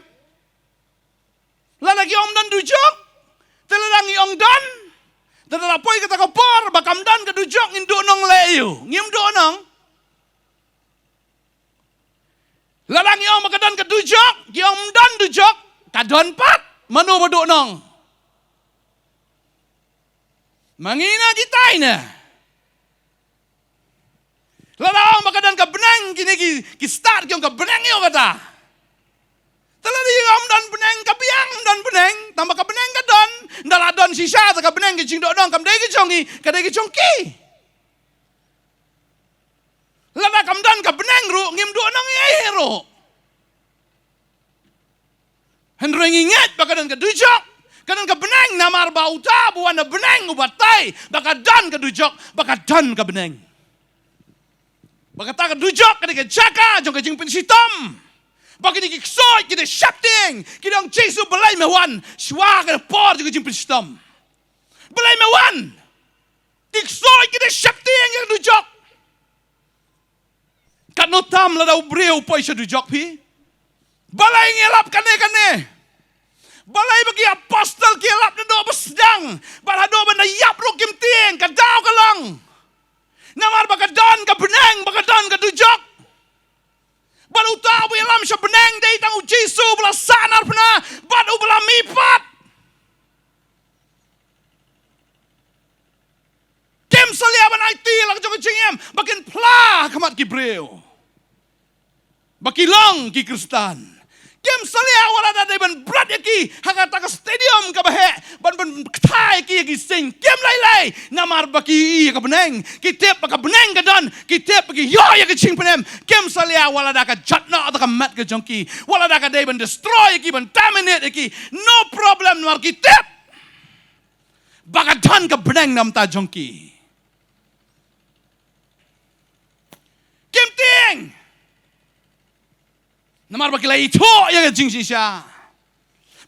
Lada ki ong ym don dujok, te lada ngi ong don, te lada poi kata ka por ba kam don ka dujok, ngin duh nong leh aïu? Ngim duh nong. Lada ngi ong ba ka don ka dujok, ki ong ym don dujok, ka don pat, mano ba duh nong? Ma ngi na kitai ne. Lada ong ba ka don ka bneng, kine ki, ki stad ki ong ka bneng ïoh kata. Te lada ïoh ym don bneng, ka biang ym don bneng, tang ba ka bneng ka don, ynda la don shisha te ka bneng ka jingduh nong kam dei ka jong ngi, ka dei ka jong ki. Lada kam don ka bneng ruh, ngim duh nong ei ei ruh. Hynrei ngi ngeit ba ka don ka dujok, ka don ka bneng, namar ba uta ba wan na bneng u batai ba ka don ka dujok, ba ka don ka bneng. Ba kata ka dujok ka dei ka jaka jong ka jingpynshitom. Ba kine ki ksuid, ki dei sheptieng, ki dei ong Jisu balei me wan, shuwa ka por jong ka jingpynshitom. Balei me wan? Ki ksuid, ki dei sheptieng ïa ka dujok. Katno tam lada u briew u poi sha dujok phi? Balei ngi ïalap kane kane? Balei ba ki apostol ki ïalap naduh ba sdang, bad haduh ban da ïap ruh kim tieng, ka daw ka long. Namar ba ka don ka bneng, ba ka don ka dujok. Bad uta uba ïalam sha bneng dei tang u Jisu uba la sahnarphna bad uba la mihpat. Kim salia ban aiti la ka jong ka jingim ba kin phla ha khmat ki briew ba ki long ki Khristan. Kim salia wat la da dei ban brat ïa ki ha kata ka stadium kaba heh, ban, ban kthai ïa ki ïa ki sing. Kim lei lei, namar ba ki ïohi ïa ka bneng, ki tip ba ka bneng ka don, ki tip ba ki ïoh ïa ka jingpynim. Kim salia wat la da ka jot noh da ka met ka jong ki, wat la da ka dei ban destroy ïa ki, ban terminate ïa ki. No problem, namar ki tip ba ka don ka bneng na bynta jong ki. Kim tieng. Namar ba ki la ithuh ïa ka jingshisha.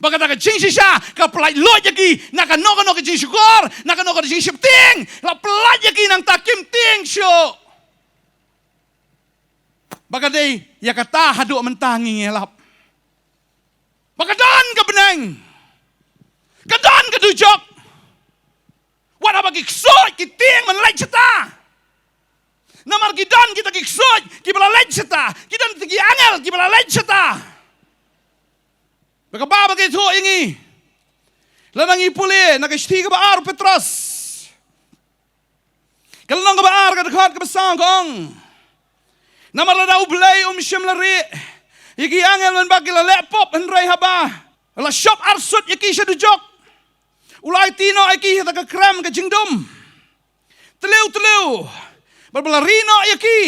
Ba kata ka jingshisha ka pyllait luid ïa ki na kano kano ka jingshukor, na kano kano ka jingsheptieng. La pyllait ïa ki, nangta kim tieng shuh. Ba ka dei ïa kata haduh mynta ngi ngi ïalap. Ba ka don ka bneng, ka don ka dujok. Wat haba ki ksuid ki tieng ban leit shata. Namar ki don kita ki ksuid kiba la leit shata, ki don kita ki angel kiba la leit shata. Ba ka Baibl ka ïathuh ïa ngi, lada ngi pule na ka shithi kaba ar u Petros, ka lynnong kaba ar, ka dkhot kaba saw ka ong, namar lada U Blei um shym la rieh ïa ki angel ban ba ki la leh pop, hynrei haba la shop arsut ïa ki sha dujok, u la aiti noh ïa ki ha kata ka krem ka jingdum tliw tliw, bad ba la ri noh ïa ki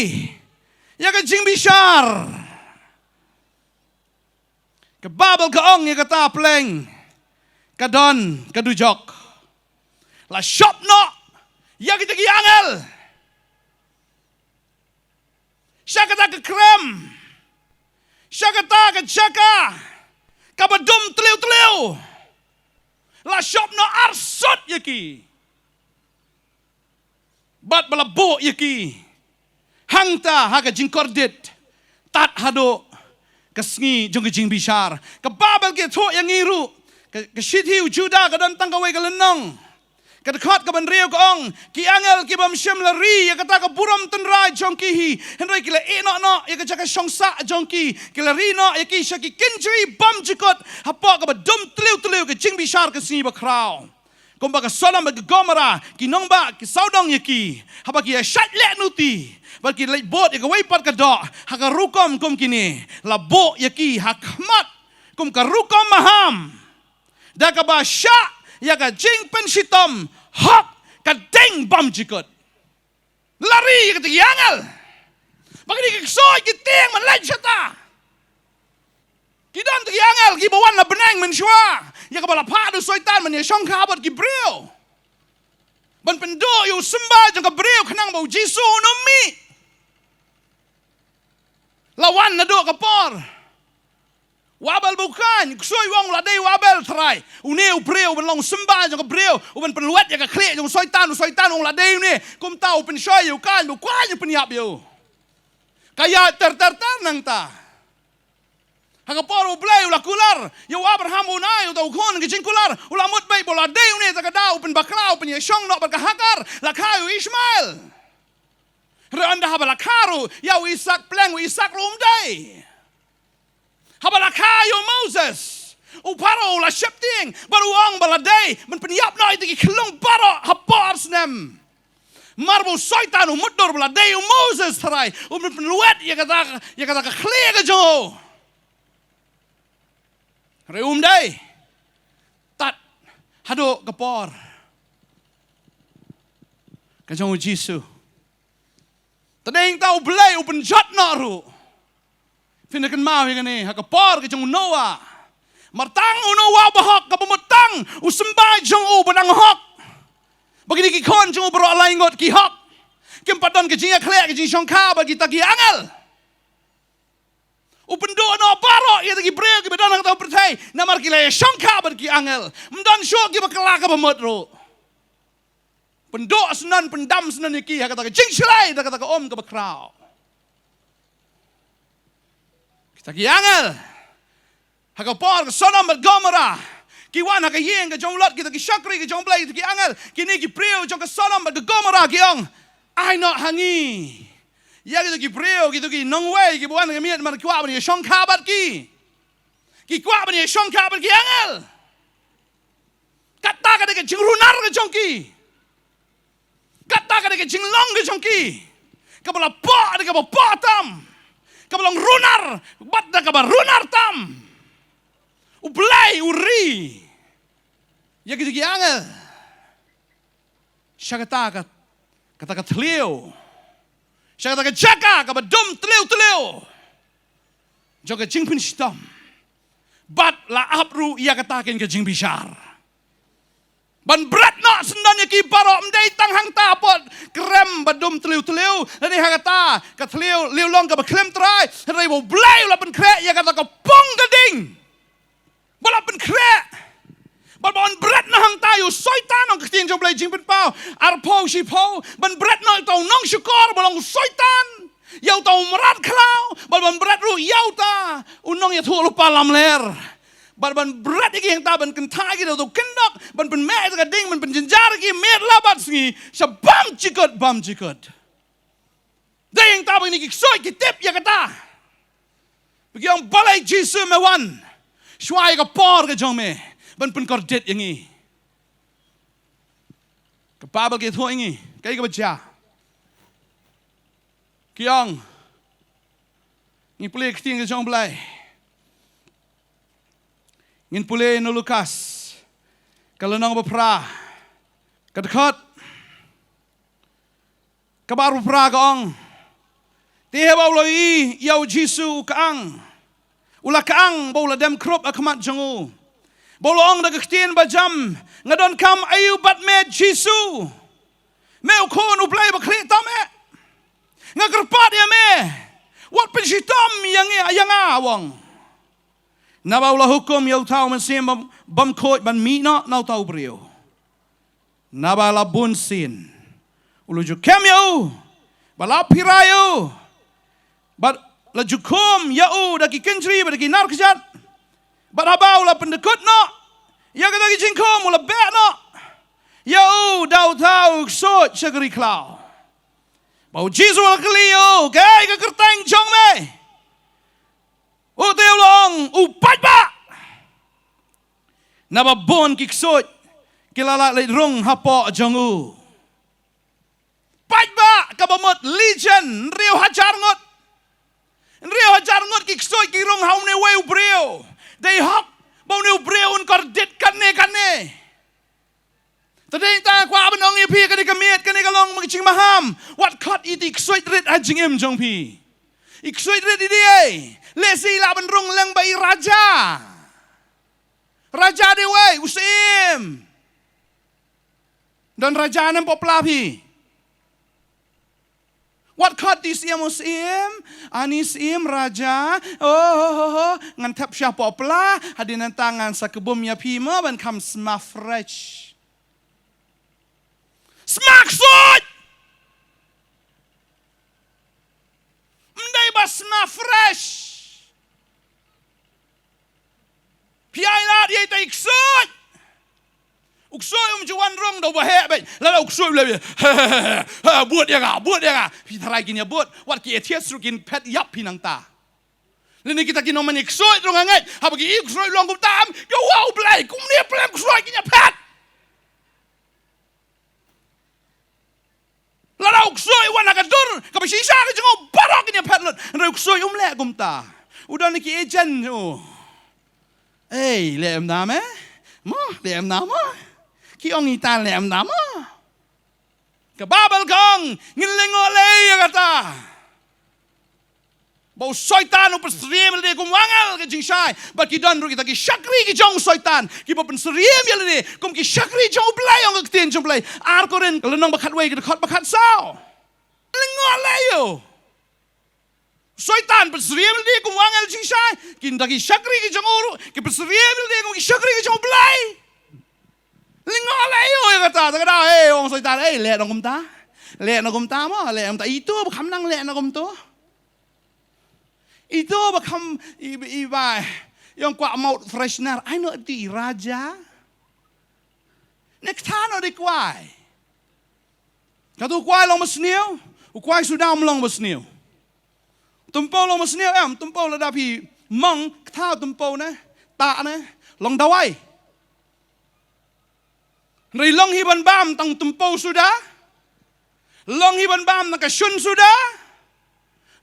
ïa ka jingbishar. Ka Baibl ka ong ïa kata, pleng, ka don ka dujok. La shop noh ïa kita ki angel sha kata ka krem, sha kata ka jaka kaba dum tliw tliw. La shop noh arsut ïa ki bad ba la buh ïa ki hangta ha ka jingkordit tad haduh ka sngi jong ka jingbishar. Ka Baibl ka ïathuh ïa ngi ruh, ka, ka shithi u Juda ka don tang kawei ka lynnong, ka dkhot kaba hynriew ka ong, ki angel ki bym shym la ri ïa kata ka burom tynrai jong ki hi, hynrei ki la ïeh noh noh ïa ka jaka shong sah jong ki, ki la ri noh ïa ki sha ki kynjri bymjukut hapoh kaba dum tliw tliw ka jingbishar ka sngi bakhraw. Kumba ka Sodom bad ka Gomorrah, ki nongbah ki sawdong ïa ki, haba ki ïa shait leh nuti, bad ki leit bud ïa kawei pat ka doh, ha ka rukom kum kine, la buh ïa ki ha khmat kum ka rukom maham, da kaba shah ïa ka jingpynshitom hok ka ding bymjukut. La ri ïa kita ki angel. Ba kine ki ksoid ki tieng ban leit shata. Ki don kita ki angel kiba wan na bneng mynshuwa, ïa kaba la phah da u Soitan ban ïa shongkha bad ki briew, ban pynduh ïa u symbai jong ka briew khnang ba u Jisu un ym mih. La wan naduh ka por u Abel ba u kaiñ, u ksoid u ong u la dei u Abel, tharai. Une u briew uban long u symbai jong ka briew, uban pynlwet ïa ka khlieh jong u Soitan, u Soitan u ong u la dei une. Kumta u pynshoi ïa u Kain ba u kaiñ, u pynïap ïa u. Ka ïaid ter ter ter nangta. Ha ka por U Blei u la kular ïa u Abraham, un ai ïa uta u khun ka jingkular, u la mut beit ba u la dei une, ta ka daw u pynbakla, u pynïashong noh bad ka Hagar, la kha ïa u Ishmael. Hynrei ynda haba la kha ruh ïa u Isaak, pleng u Isaak ruh um dei. Haba la kha ïa u Moses, u Pharaoh u la sheptieng bad u ong ba la dei ban pynïap noh ïa kita ki khyllung baroh ha por snem. Namar ba u Soitan u mutdur ba la dei u Moses, tharai, uban pynlwet ïa kata, ïa kata ka khlieh ka jong u. Hynrei um dei. Tad haduh ka por ka jong u Jisu. Tad hangta U Blei u pynjot noh ruh. Phin ïa kynmaw ïa kane, ha ka por ka jong u Noah. Namar tang u Noah ba hok, kaba mut tang u symbai jong u ba dang hok, ba kine ki khun jong u baroh lai ngut ki hok. Kim pat don ka jingïakhleh, ka jingshongkha bad kita ki angel. U pynduh noh baroh ïa kita ki briew kiba don ha kata ka pyrthei, namar ki la ïa shongkha bad ki angel. Ym don shuh kiba kylla kaba mut ruh. Pynduh syndon, pyndam syndon ïa ki ha kata ka jingshlei, da kata ka um kaba khraw. Kita ki angel ha ka por ka Sodom bad Gomorrah, ki wan ha ka ïing ka jong u Lot, kita ki shakri ka jong U Blei, kita ki angel, kine ki briew jong ka Sodom bad ka Gomorrah ki ong, ai noh ha ngi ïa kita ki briew, kita ki nongwei kiba wan ha ka miet, namar ki kwah ban ïa shongkha bad ki. Ki kwah ban ïa shongkha bad ki angel. Kata ka dei ka jingrunar ka jong ki. Kata ka dei ka jinglong ka jong ki, kaba la pok da kaba pok tam, kaba long runar bad da kaba runar tam. U Blei u ri ïa kita ki angel sha kata ka, kata ka thliew, sha kata ka jaka kaba dum tliw tliw jong ka jingpynshitom. Bad la ap ruh ïa kata kein ka jingbishar ban bret noh syndon ïa ki baroh, ym dei tang hangta, bad krem ba dum tliw tliw, lane ha kata ka thliew liewlong kaba khlem trai, hynrei ba U Blei u la pynkhreh ïa kata ka pung ka ding. Ba la pynkhreh. Bad ban bret noh hangta ïa u Soitan, ong ka ktien jong U Blei Jingpynpaw arphew shiphew, ban bret noh ïa uta u nongshukor ba long u Soitan, ïa uta u mrad khlaw, bad ban bret ruh ïa uta u nongïathuhlypa lamler. Bad ban bret ïa ki hangta, ban kynthah ïa ki da uta u kyndok, ban pynmeh ïa ka ding, ban pynjynjar ïa ki miet la bad sngi sha bymjukut bymjukut. Dei hangta ba kine ki ksoid ki tip ïa kata. Ba ki ong, balei Jisu me wan shuwa ïa ka por ka jong me ban pynkordit ïa ngi? Ka Baibl ka ïathuh ïa ngi kaei kaba jia. Ki ong, ngi pule ka ktien ka jong U Blei. Ngin pule na u Lukas ka lynnong ba phra, ka dkhot kaba arphew phra, ka ong, te haba u la ïohi ïa u Jisu u kyang, u la kyang bad u la dem khrup ha khmat jong u, bad u la ong da ka ktien bajam, nga donkam aïu bad me Jisu, me u Khun U Blei Bakhlieh tam eh? Nga kyrpad ïa me, wat pynshitom ïa ngi, ïa nga, u ong. Naba u la hukum ïa uta u mynsiem bym, bymkhuid ban mih noh na uta u briew. Naba la bun sien u la ju kem ïa u, bad la pyrshah ïa u, bad la ju khum ïa u da ki kynjri bad da ki nar kjat. Bad haba u la pyndkut noh ïa kata ki jingkhum, u la beh noh ïa u da uta u ksuid sha ka ri khlaw. Bad u Jisu u la kylli ïa u, kaei ka kyrteng jong me? U te u la ong, u paidbah. Naba bun ki ksuid ki la lah leit rung hapoh jong u. Paidbah kaba mut legion, hynriew hajar ngut. Hynriew hajar ngut ki ksuid ki rung ha une uwei u briew. Dei hok ba une u briew un kordit kane kane. Te dei tang kwah ban ong ïa phi, kane ka miet, kane ka long ka jingmaham. Wat khot ïa i ksuid rit ha jingim jong phi. I ksuid rit i dei ei? Lehse i lah ban rung lem bad i raja. Raja dei uwei? U syiem. Don raja ne em, pop la phi. Wat khot i syiem, u syiem, ani syiem, raja. Oh, oh, oh, oh. Ngan thep sha pop la, hadien nangta ngan sa kbum ïa phi mo ban kham sma fresh. Sma ksuid. Ym dei ba sma fresh. Phi ai lad ïa ita i ksuid. U ksuid um ju wan rung da uba heh beit. Lada u ksuid u leh ïa, ha, bud ïa nga, bud ïa nga. Phi tharai kin ïa bud? Wat ki atheist ruh kin phet ïap phi nangta. Lane kita ki nongmane ksuid ruh nga ngeit, haba ki ïohi u ksuid u long kumta, ki ong, "Wow, Blei, kumne pyrshah ksuid, kin ïa phet." Lada u ksuid u wan ha ka dur kaba shisha ka jong u, baroh kin ïa phet lut. Hynrei u ksuid um leh kumta. U don ki agent u. Ei, leh em da me? Mo, leh em da mo? Ki ong ita leh em da mo? Ka Baibl ka ong, ngin lyngngoh lei ïa kata. Ba u Soitan u pynsyriem ïa lade kum u angel ka jingshai. Bad ki don ruh kita ki shakri ki jong u Soitan kiba pynsyriem ïa lade kum ki shakri jong u Blei, ong ka ktien jong u Blei. Ar Korinth ka lynnong ba khatwei ka dkhot ba khatsaw. Lyngngoh lei ïa u. U Soitan pynsyriem ïa lade kum u angel jingshai. Kita ki shakri ki jong u ruh ki pynsyriem ïa lade kum ki shakri ki jong u Blei. Lyngngoh lei ïa u ïa kata, te ka dei, ei, ong u Soitan, ei, leh noh kumta. Leh noh kumta mo, leh noh kumta. Ito ba kham nang leh noh kumto. Ito ba kham, i, i ba, ïong kwah mouth freshener. Ai noh ïa i raja. Ne kata noh dei kwai. Kato u kwai long ba sniew, u kwai suda um long ba sniew. Tympew long ba sniew em, tympew lada phi mong, kata tympew ne, ta ne, long dawai. Hynrei long hi ban bam tang tympew suda. Long hi ban bam tang ka shun suda.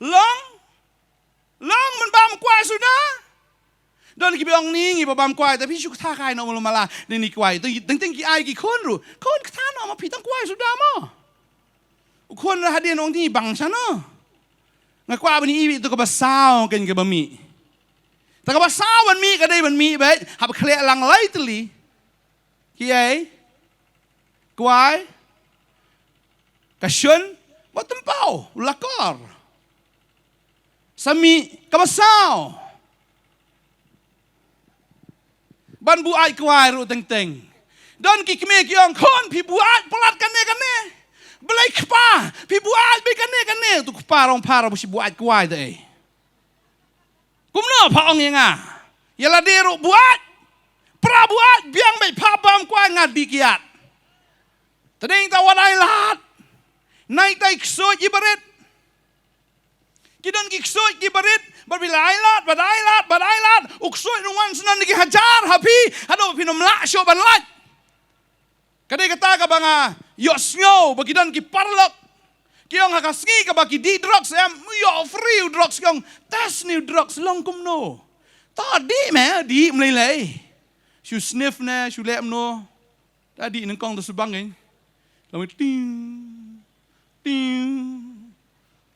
Long, long ban bam kwai suda. Don kiba ong ni ngi ba bam kwai, te phi shu kata kai noh mala mala, ni ni kwai. Teng teng ki ai ki khun ruh. Khun kata noh ma phi tang kwai suda mo. U khun ruh hadien ong ni bang shano. Nga kwah ban ïohi ïa kaba saw kein kaba mih. Te kaba saw ban mih ka dei ban mih beit, hap khleh lang lai tylli. Ki ei? Kwai? Ka shun? Ba tympew, u lakor. Sa mih kaba saw. Ban buaid kwai ruh teng teng. Don ki kmie ki ong, khun, phi buaid palat kane kane. Balei kpa, phi buaid beit kane kane. Tu kpa rong pha ruh ba shi buaid kwai te ei. Kumno pha ong ïa nga? Ïa lade ruh buaid. Pra buaid, biang beit, pha bam kwai, nga dih kiad. Te dei ta wat ai lad. Nai tai ksuid i barit. Ki don ki ksuid ki barit, bad phi la ai lad, bad ai lad, bad ai lad. U ksuid u wan snan da ki hajar ha phi, haduh phin ym lah shuh ban lait. Ka dei kata kaba nga ïohsngew ba ki don ki paralok ki ong ha ka sngi kaba ki dih drugs em, ïoh free u drugs, ki ong, test ne u drugs long kumno. To dih me, dih mlei lei. Shu sniff ne, shu leh mno. Ta dih nyngkong ta subang kein. Long tiu, tiu,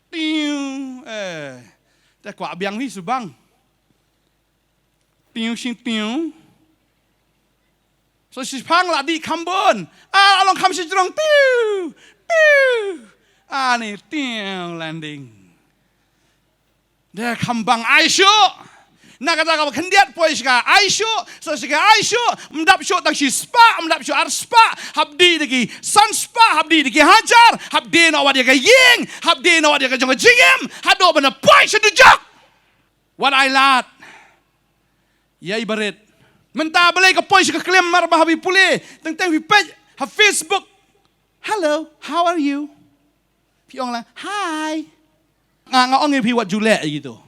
tiu. Eh, ta kwah biang hi subang. Tiu shing tiu. Sa shiphang la dih kham bun. Ah, long kham shi jrong, tiu, tiu. Ah, ni tiu landing. Da kham bang ai shuh. Na kata kaba khyndiat poi sha ka ai shuh, sa sha ka ai shuh, ym dap shuh tang shi spah, ym dap shuh ar spah, hap dih da ki san spah, hap dih da ki hajar, hap dih noh wat ïa ka ïing, hap dih noh wat ïa ka jong ka jingim, haduh ban da poi sha dujok. Wat ai lad ïa i barit. Mynta balei ka poi sha ka klim, mar ba haba phi pule, teng teng phi peit ha Facebook. Hello, how are you? Phi ong lang, hi. Nga, nga ong ïa phi wat ju leh ïa kito.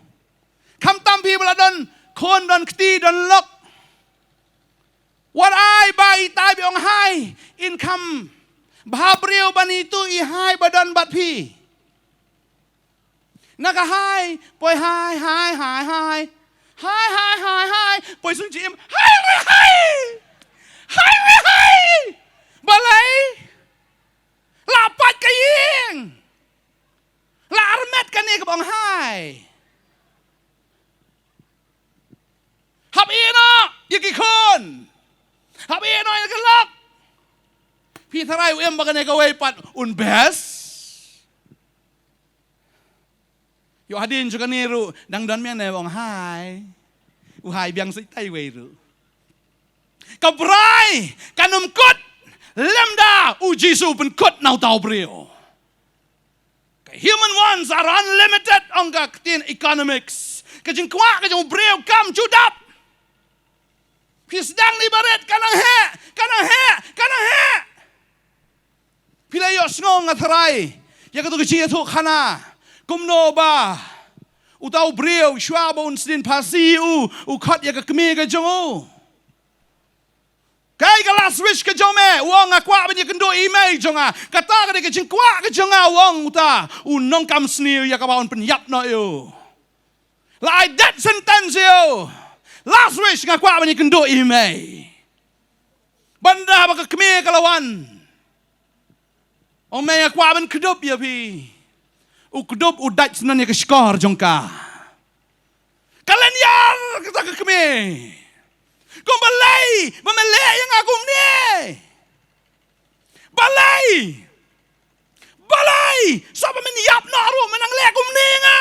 Khamtam phi ba la don khun, don kti, don lok. Wat ai ba itai Ong hai, in kham bha briew ban ïathuh ïa hai ba don bad phi. Na ka hai, poi hai, hai, hai, hai. Hai, hai, hai, hai. Poi sum jingim, hai re hai. Hai re hai. Balei? La pat ka ïing. La armet kane kaba ong hai. Hap ïeh noh ïa ki khun. Hap ïeh noh ïa ka lok. Phi tharai u im ba kane kawei pat un best. Ïoh hadien jong kane ruh dang don mane ba ong hai. U hai biang sait tai wei ruh. Ka brai kan ym kut lymda u Jisu pynkut na uta u briew. Ka human wants are unlimited, ong ka ktien economics. Ka jingkwah ka jong u briew kam ju dap. Phi sdang ïa barit, ka nang heh, ka nang heh, ka nang heh. Phi la ïohsngew, nga tharai, ïa katu ka jingïathuhkhana kumno ba uta u briew shuwa ba un sdien phasi u, u khot ïa ka kmie ka jong u. Kaei ka last wish ka jong me? U ong, nga kwah ban ïakynduh ïa i mei jong nga. Kata ka dei ka jingkwah ka jong nga, u ong uta u nongkam sniew ïa kaba un pynïap noh ïa u. La ai death sentence ïa u. Last wish, nga kwah ban ïakynduh ïa i mei. Ban da ba ka kmie ka la wan. Ong, mei, nga kwah ban kdup ïa phi. U kdup, u dait snem ïa ka shkor jong ka. Ka lyniar kata ka kmie. Kumba lei ba me leh ïa nga kumne. Balei? Balei? Shuwa ba men ïap noh ruh men nang leh kumne ïa nga.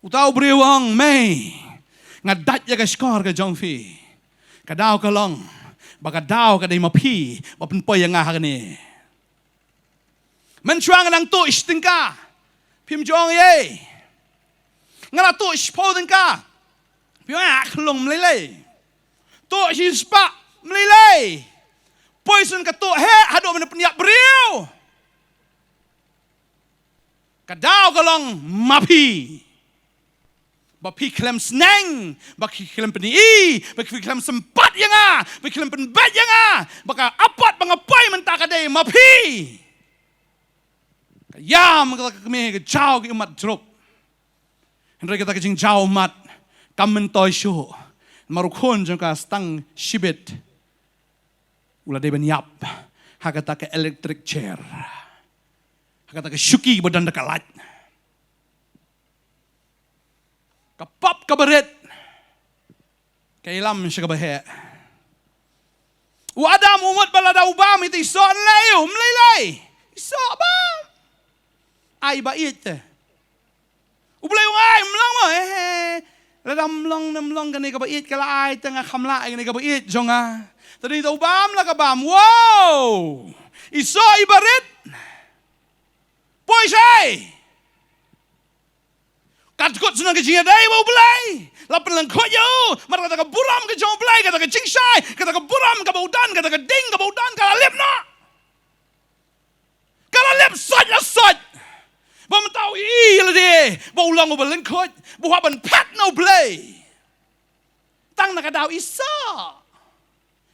Uta u briew u ong, mei, nga dait ïa ka shkor ka jong phi. Ka daw ka long ba ka daw ka dei ma phi ba pynpoi ïa nga ha kane. Mynshuwa nga dang tuh shi tyngka, phim ju ong ei. Nga la tuh shiphew tyngka, phim ong, ah, khlung, mlei lei. Tuh shispah, mlei lei. Poi shen ka tuh heh haduh men pynïap briew. Ka daw ka long ma phi. Ba phi khlem sneng, ba phi khlem pyni, ba phi khlem sympat ïa nga, ba phi khlem pynbeit ïa nga, ba ka apot ba nga poi mynta ka dei ma phi. Ka ïam kata ka kmie, ka jaw ka ummat jrop. Hynrei kata ka jingjaw ummat kam myntoi shuh. Namar u khun jong ka, tang shibit u la dei ban ïap ha kata ka electric chair, ha kata ka shuki ba don da ka light. Ka pop kaba rit ka ïalam sha kaba heh. U Adam u mut ba lada u bam, ïa te i soh ne lei, ym lei lei. I soh bam. Ai ba ïeit te. U Blei u ong, ai, ym long mo, eh, eh. Lada ym long ne ym long kane kaba ïeit ka la ai, te nga kham lah ïa kane kaba ïeit jong nga. Te dei te u bam la ka bam. Wow! I soh i ba rit. Poi shai. Kat kut shen ka jingïadei bad u Blei. La pynlyngkhuh ïa u. Namar kata ka burom ka jong u Blei, kata ka jingshai, kata ka burom kaba u don, kata ka ding kaba u don, ka la lip noh. Ka la lip sait la sait. Ba mynta u ïohi ïa lade ba u long uba lyngkhuh, ba u hap ban phet na u Blei. Tang na ka daw i soh.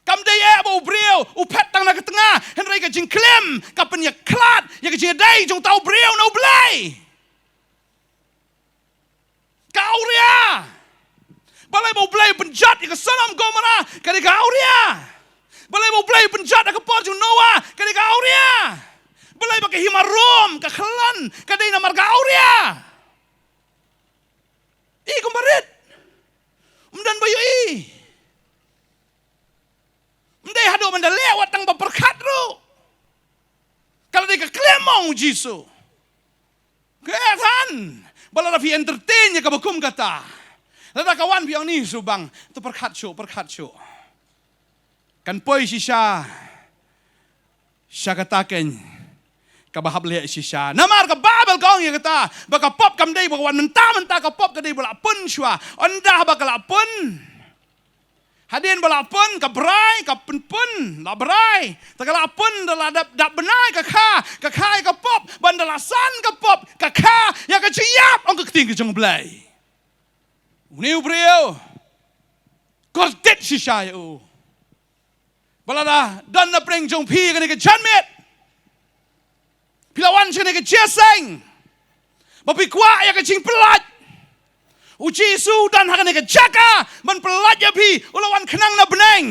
Kam dei eh ba u briew u phet tang na ka tnga, hynrei ka jingkhlem ka pynïakhlad ïa ka jingïadei jong uta u briew na u Blei. Ka awria. Balei ba u Blei u pynjot ïa ka Sodom Gomorrah, ka dei ka awria. Balei ba u Blei u pynjot ha ka por jong u Noah, ka dei ka awria. Balei ba ka hima Rom ka khlon, ka dei namar ka awria. I kumba rit. Ym don ba ïohi. Ym dei haduh ban da leh wat tang ba pyrkhat ruh. Ka la dei ka khlem, ong u Jisu. Ka than ba lada phi entertain ïa kaba kum kata, lada ka wan phi ong ni shu bang, to pyrkhat shuh, pyrkhat shuh. Kan poi shisha sha kata keiñ kaba hap leh shisha. Namar ka Baibl ka ong ïa kata ba ka pop kam dei ba ka wan mynta mynta, ka pop ka dei ba la pun shuwa. Ynda ba ka la pun, hadien ba la pun, ka brai ka pynpun, la brai. Te ka la pun, da la dap, dap bnai ka kha, ka kha ïa ka pop, ban da la san ka pop, ka kha ïa ka jingïap, ong ka ktien ka jong u Blei. Une u briew kordit shisha ïa u. Ba lada don na pdeng jong phi kane ka janmiet, phi la wan sha kane ka jingïaseng ba phi kwah ïa ka jingpyllait. U Jisu u don ha kane ka jaka ban pyllait ïa phi. U la wan khnang na bneng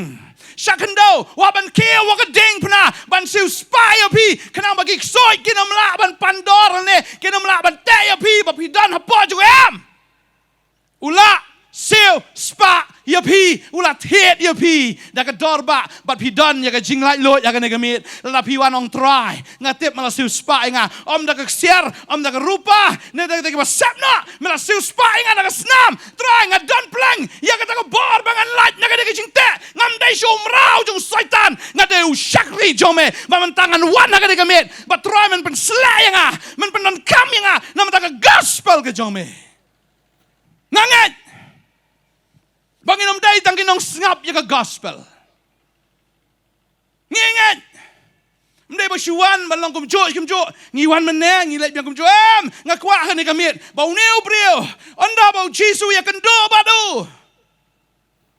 sha khyndew, u hap ban kiew ha ka diengphna ban siewspah ïa phi, khnang ba ki ksuid kin ym lah ban pandor ne kin ym lah ban teh ïa phi ba phi don hapoh jong u. U la siewspah ïa phi, u la thied ïa phi da ka dor ba, bad phi don ïa ka jinglaitluid ha kane ka miet. Lada phi wan ong, Trai, nga tip me la siewspah ïa nga, ym da ka ksiar, ym da ka rupa, ne da ka, da ka ba sep noh, me la siewspah ïa nga da ka snam. Trai, nga don pleng ïa kata ka bor ba ngan lait na kane ka jingteh. Ngam dei shuh u mraw jong u Soitan, nga dei u shakri jong me. Ba mynta ngan wan ha kane ka miet, ba Trai men pynsleh ïa nga, men pyndonkam ïa nga namar ka gospel ka jong me. Nga ngeit ba ngin ym dei tang ki nongsngap ïa ka gospel. Ngi ngeit, ym dei ba shu wan ban long kumjuh kumjuh, ngi wan mynne ngi leit biang kumjuh. Em, nga kwah ha kane ka miet ba une u briew, ynda ba u Jisu u ïakynduh bad u,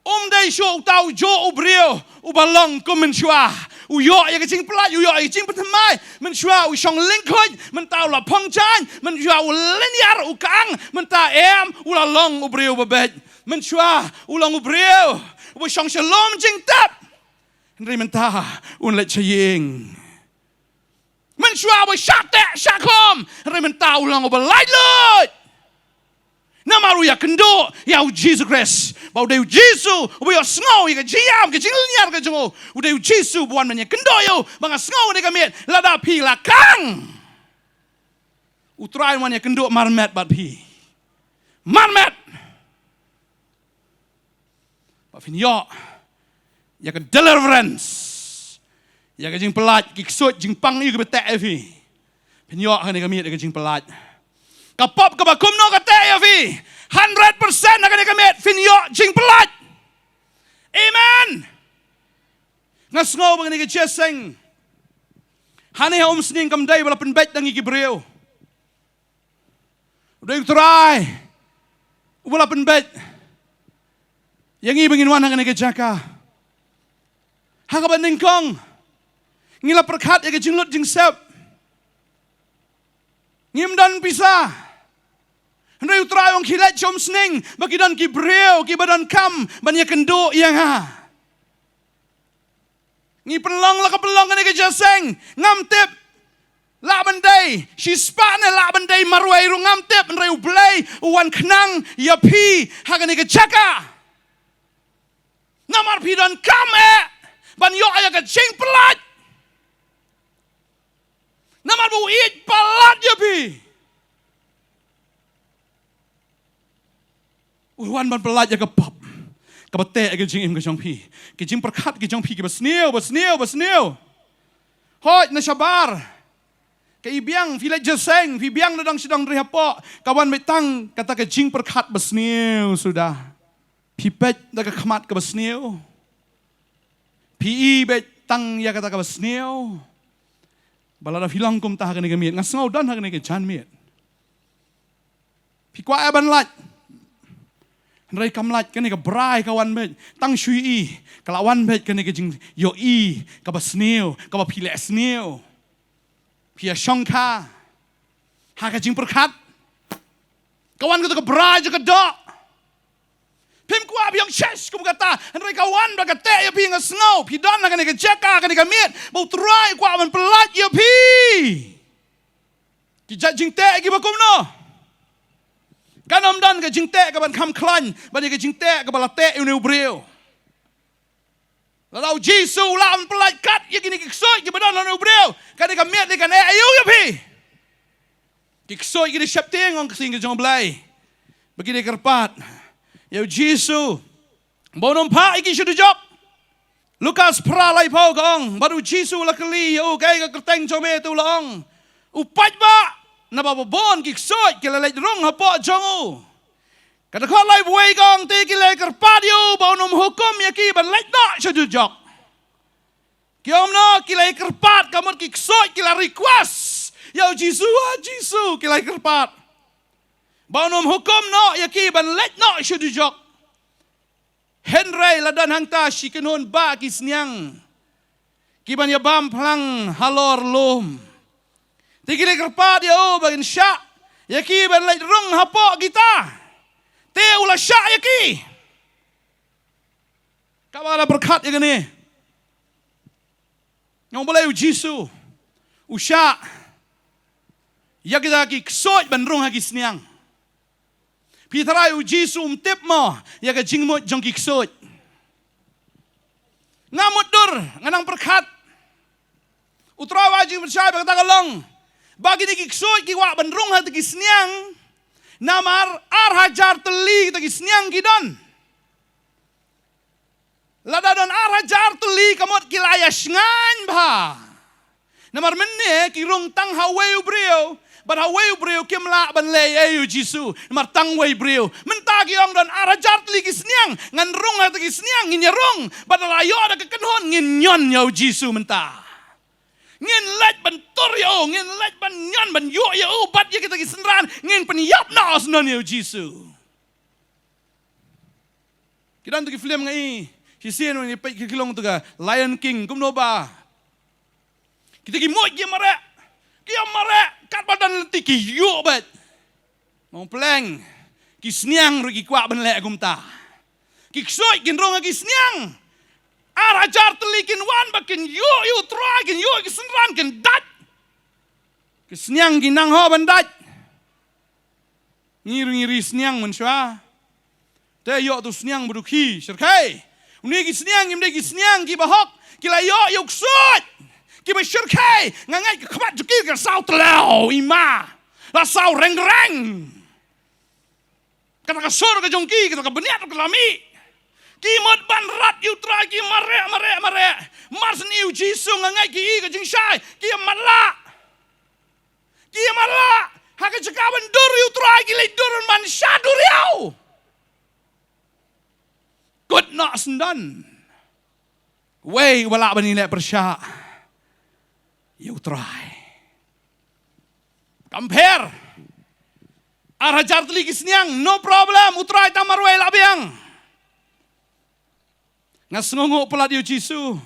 um dei shuh uta ujuh u briew uba long kum mynshuwa. U ïoh ïa ka jingpyllait, u ïoh ïa ka jingpynthymmai. Mynshuwa u shong lyngkhuid, mynta u la phong jaiñ. Mynshuwa u lyniar, u kang, mynta em, u la long u briew ba beit. Mynshuwa u long u briew uba shong sha lum jingtep, hynrei mynta un leit sha ïing. Mynshuwa uba shah teh shah khom, hynrei mynta u long uba laitluid. Namar u ïakynduh ïa u Jisu Khrist, ba u dei u Jisu uba ïohsngew ïa ka jingïam ka jinglyniar ka jong u. U dei u Jisu uba wan ban ïakynduh ïa u. Ba nga sngew ha kane ka miet, lada phi la kang, u Trai un wan ïakynduh marmet bad phi. Marmet. Ba phin ïoh ïa ka deliverance, ïa ka jingpyllait. Ki ksuid jingpang ïa kiba teh ïa phi, phin ïoh ha kane ka miet ïa ka jingpyllait. Ka pop kaba kumno ka teh ïa phi, hundred percent ha kane ka miet phin ïoh jingpyllait. Amen. Nga sngew ba kane ka jingïaseng hangne ha Umsning kam dei ba la pynbeit da ngi ki briew. U dei u Trai uba la pynbeit ïa ngi ba ngin wan ha kane ka jaka. Ha kaba nyngkong ngi la pyrkhat ïa ka jinglut jingsep. Ngim don pisa. Hynrei u Trai u ong, khie leit sha Umsning ba ki don ki briew kiba donkam ban ïakynduh ïa nga. Ngi pynlong la ka pynlong kane ka jingïaseng, ngam tip lah ban dei shispah ne lah ban dei marwei ruh ngam tip, hynrei U Blei u wan khnang ïa phi ha kane ka jaka. Namar phi donkam eh ban ïoh ïa ka jingpyllait. Namar ba u ïeit palat ïa phi. U wan ban pyllait ïa ka pop kaba teh ïa ka jingim ka jong phi, ki jingpyrkhat ki jong phi kiba sniew, ba sniew, ba sniew. Hooid, na shabar ka i biang, phi leit jingïaseng, phi biang na dong sha dong, hynrei hapoh ka wan beit tang kata ka jingpyrkhat ba sniew suda. Phi peit da ka khmat kaba sniew, phi i beit tang ïa kata kaba sniew. Ba lada phi long kumta ha kane ka miet, nga sngew don ha kane ka janmiet, phi kwah eh ban lait, hynrei kam lait. Kane ka brai ka wan beit tang shu i, ka la wan beit kane ka jingïohi kaba sniew, kaba phi leh sniew. Phi ïa shongkha ha ka jingpyrkhat. Ka wan kata ka brai jong ka doh. Phim kwah phi ong, "Shush, kum kata," hynrei ka wan ba ka teh ïa phi. Nga sngew phi don ha kane ka jaka, kane ka miet, ba U Trai u kwah ban pyllait ïa phi. Ki jait jingteh kiba kumno? Kan ym don ka jingteh kaban kham khlaiñ ban ïa ka jingteh kaba la teh ïa une u briew. Lada U Jisu u lah ban pyllait kat ïa kine ki ksuid kiba don ha une u briew, kane ka miet kan eh aïu ïa phi? Ki ksuid ki dei sheptieng, ong ka ktien ka jong U Blei, ba ki dei kyrpad ïa U Jisu ba un ym phah ïa ki sha dujok. Lukas phra laiphew ka ong, bad U Jisu u la kylli ïa u, "Kaei ka kyrteng jong me?" Te u la ong, "U Paidbah, naba ba bun ki ksuid ki la leit rung hapoh jong u." Ka dkhot laiphew wei ka ong, "Te ki la kyrpad ïa u ba un ym hukum ïa ki ban leit noh sha dujok." Ki ong kumno? Ki la kyrpad, ka mut ki ksuid ki la request ïa U Jisu, "Ah Jisu," ki la kyrpad, "ba un ym hukum noh ïa ki ban leit noh sha dujok." Hynrei la don hangta shi kynhun bah ki sniang ki ban ïabam phlang halor lum. Te ki la kyrpad ïa u ba kin shah ïa ki ban leit rung hapoh kita. Te u la shah ïa ki. Kaba la pyrkhat ïa kane, nga ong balei U Jisu u shah ïa kita ki ksuid ban rung ha ki sniang. Phi tharai U Jisu um tip mo ïa ka jingmut jong ki ksuid? Nga mutdur, nga nang pyrkhat. U Trai wad jingpynshai ba kata ka long ba kine ki ksuid ki kwah ban rung ha kita ki sniang. Namar ar hajar tylli kita ki sniang ki don. Lada don ar hajar tylli ka mut ki la ïa shngaiñ bha. Namar mynne ki rung tang ha uwei u briew, bad ha uwei u briew kim lah ban leh ei ïa U Jisu. Namar tang uwei u briew. Mynta ki ong don ar hajar tylli ki sniang, ngan rung ha kita ki sniang, ngin ïa rung. Bad la ïoh da ka kynhun, ngin ñion ïa U Jisu mynta. Ngin leit ban tur ïa u, ngin leit ban ñion ban ïoh ïa u, bad ïa kita ki synran ngin pynïap noh snon ïa U Jisu. Ki don tu ki film nga i shisien, wan i peit ki long tu ka Lion King, kumno ba kita ki muid ki mareh, ki mareh, katba don lynti ki ïuh beit. Mong pleng, ki sniang ruh ki kwah ban leh kumta. Ki ksuid kin rung ha ki sniang. Ar hajar tylli kin wan ba kin ïuh ïa U Trai, kin ïuh ïa ki synran, kin dait. Ki sniang ki nang ho ban dait. Ngi ruh ngi ri sniang mynshuwa. Te ïoh tu sniang ba dukhi, shyrkhei. Une ki sniang kim dei ki sniang kiba hok, ki la ïoh ïa u ksuid. Kiba shyrkhei, nga ngeit ka khmat jong ki ka saw tlaw, i ma. La saw reng reng. Kata ka sur ka jong ki, kata ka bniat ka la mih. Ki mut ban rat ïa U Trai, ki mareh, mareh, mareh. Mar shen i U Jisu nga ngeit ki i ka jingshai, ki matlah. Ki matlah. Ha ka jaka ban dur ïa U Trai ki leit dur ban shah duriaw. Kut noh syndon. Wei uba lah ban ïaleh pyrshah ïa U Trai. Kam pher. Ar hajar tylli ki sniang, no problem, U Trai tang marwei lah biang. Nga sngewnguh palat ïa U Jisu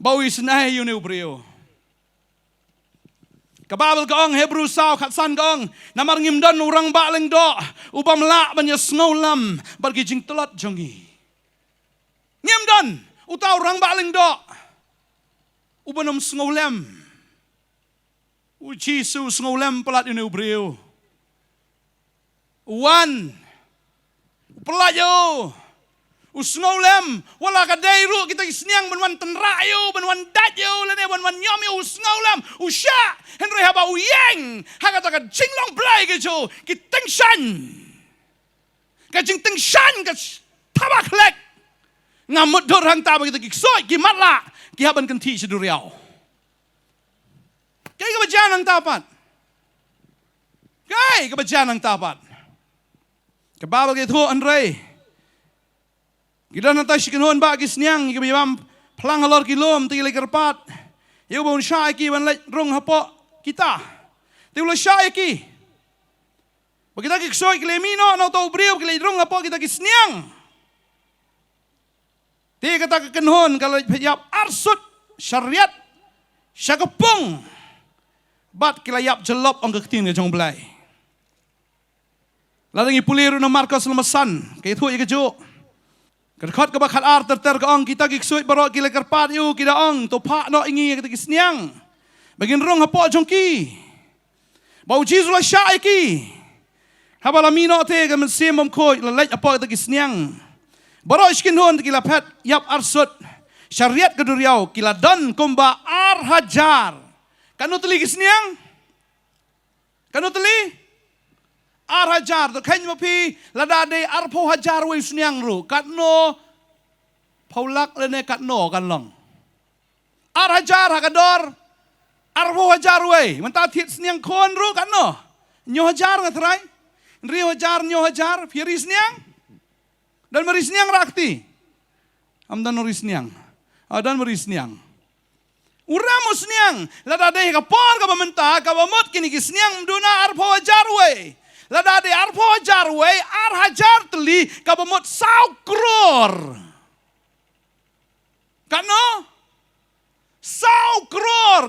ba u isynei ïa une u briew. Ka Baibl ka ong, Hebru saw khatsan ka ong, namar ngim don u rangbah lyngdoh ubym lah ban ïasngewlem bad ki jingtlot jong ngi. Ngim don uta u rangbah lyngdoh uba nym sngewlem. U Jisu u sngewlem palat ïa une u briew. U wan, u pynlait ïa u, u sngewlem, wat la ka dei ruh kita ki sniang ban wan tynrah ïa u, ban wan dait ïa u, lane ban wan ñiom ïa u, u sngewlem, u shah. Hynrei haba u ïeng ha kata ka jinglong Blei ka jong u, ki tyngshaiñ, ka jingtyngshaiñ ka sh-, thaba khlek. Nga mutdur hangta ba kita ki ksuid, ki matlah, ki hap ban kynthih sha duriaw. Kaei kaba jia nangta pat? Kaei kaba jia nangta pat? Ka Baibl ka ïathuh, hynrei ki don hangta shi kynhun bah ki sniang kiba ïabam phlang halor ki lum, te ki la kyrpad ïa u ba un shah ïa ki ban leit rung hapoh kita. Te u la shah ïa ki. Ba kita ki ksuid ki la mih noh na uta u briew, ki leit rung hapoh kita ki sniang. Te kata ka kynhun ka la phet ïap arsut sha riat, sha ka pung, bad ki la ïap jyllop, ong ka ktien ka jong U Blei. Lada ngi pule ruh na Markos lyngba san, ka ïathuh ïa kajuh. Ka dkhot kaba khatar ter ter ka ong, kita ki ksuid baroh ki la kyrpad ïa u, ki da ong, to phah noh ïa ngi ïa kita ki sniang ba kin rung hapoh jong ki. Ba U Jisu u la shah ïa ki. Haba la mih noh te, ka mynsiem bymkhuid la leit hapoh kita ki sniang. Baroh shi kynhun te ki la phet ïap arsut sha riat ka duriaw, ki la don kumba ar hajar. Katno tylli ki sniang? Katno tylli? Ar hajar. To kheiñ ma phi, lada dei arphew hajar wei u sniang ruh, katno phew lak lane katno kan long? Ar hajar ha ka dor arphew hajar wei. Mynta thied sniang khun ruh katno? Hynñiew hajar nga tharai. Hynriew hajar, hynñiew hajar. Phi ri sniang? Don ma ri sniang ra kti? Ym don ri sniang. Ah, don ma ri sniang. U ram u sniang, lada dei ha ka por kaba mynta, kaba mut kine ki sniang ym duna arphew hajar wei. Lada dei arphew hajar wei, ar hajar tylli, kaba mut saw klur. Katno?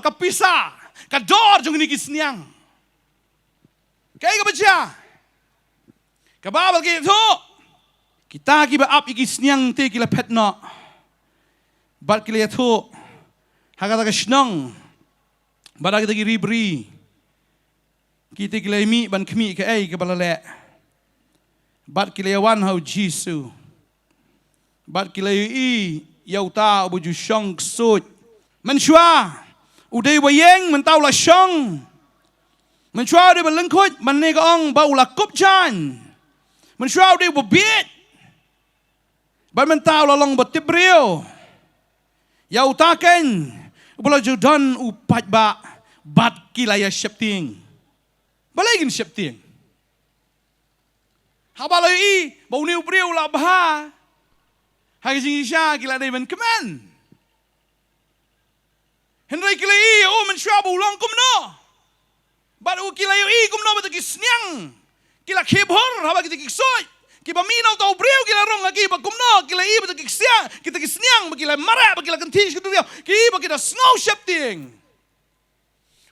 ka pisa, ka dor jong kine ki sniang. Kaei kaba jia? Ka Baibl ka ïathuh, kita kiba ap ïa ki sniang te ki la phet noh, bad ki la ïathuh ha kata ka shnong, bad ha kita ki ri bri, kita ki la mih ban khmih kaei kaba la leh. Bad ki la ïawan ha u Jisu, bad ki la ïohi ïa uta uba ju shong ksuid. Mynshuwa u dei uba ïeng, mynta u la shong. Mynshuwa u dei uba lyngkhuid, mynne ka ong ba u la kup jaiñ. Mynshuwa u dei uba bieit, bad mynta u la long uba tip briew. Ïa uta keiñ uba la ju don u paidbah. Bad ki la ïa sheptieng. Balei kin sheptieng? Haba la ïohi ba une u briew u la bha ha ka jingshisha, ki la dei ban kmen. Hynrei ki la ïohi ïa u mynshuwa ba u long kumno. Bad u, ki la ïohi kumno ba kita ki sniang ki la khie bhur haba kita ki ksuid kiba mih na uta u briew ki la rung ha ki, ba kumno ki la ïohi ba kita ki sniang, kita ki sniang ba ki la mareh, ba ki la kynthih sha ka duriaw, ki, ba ki da sngew sheptieng.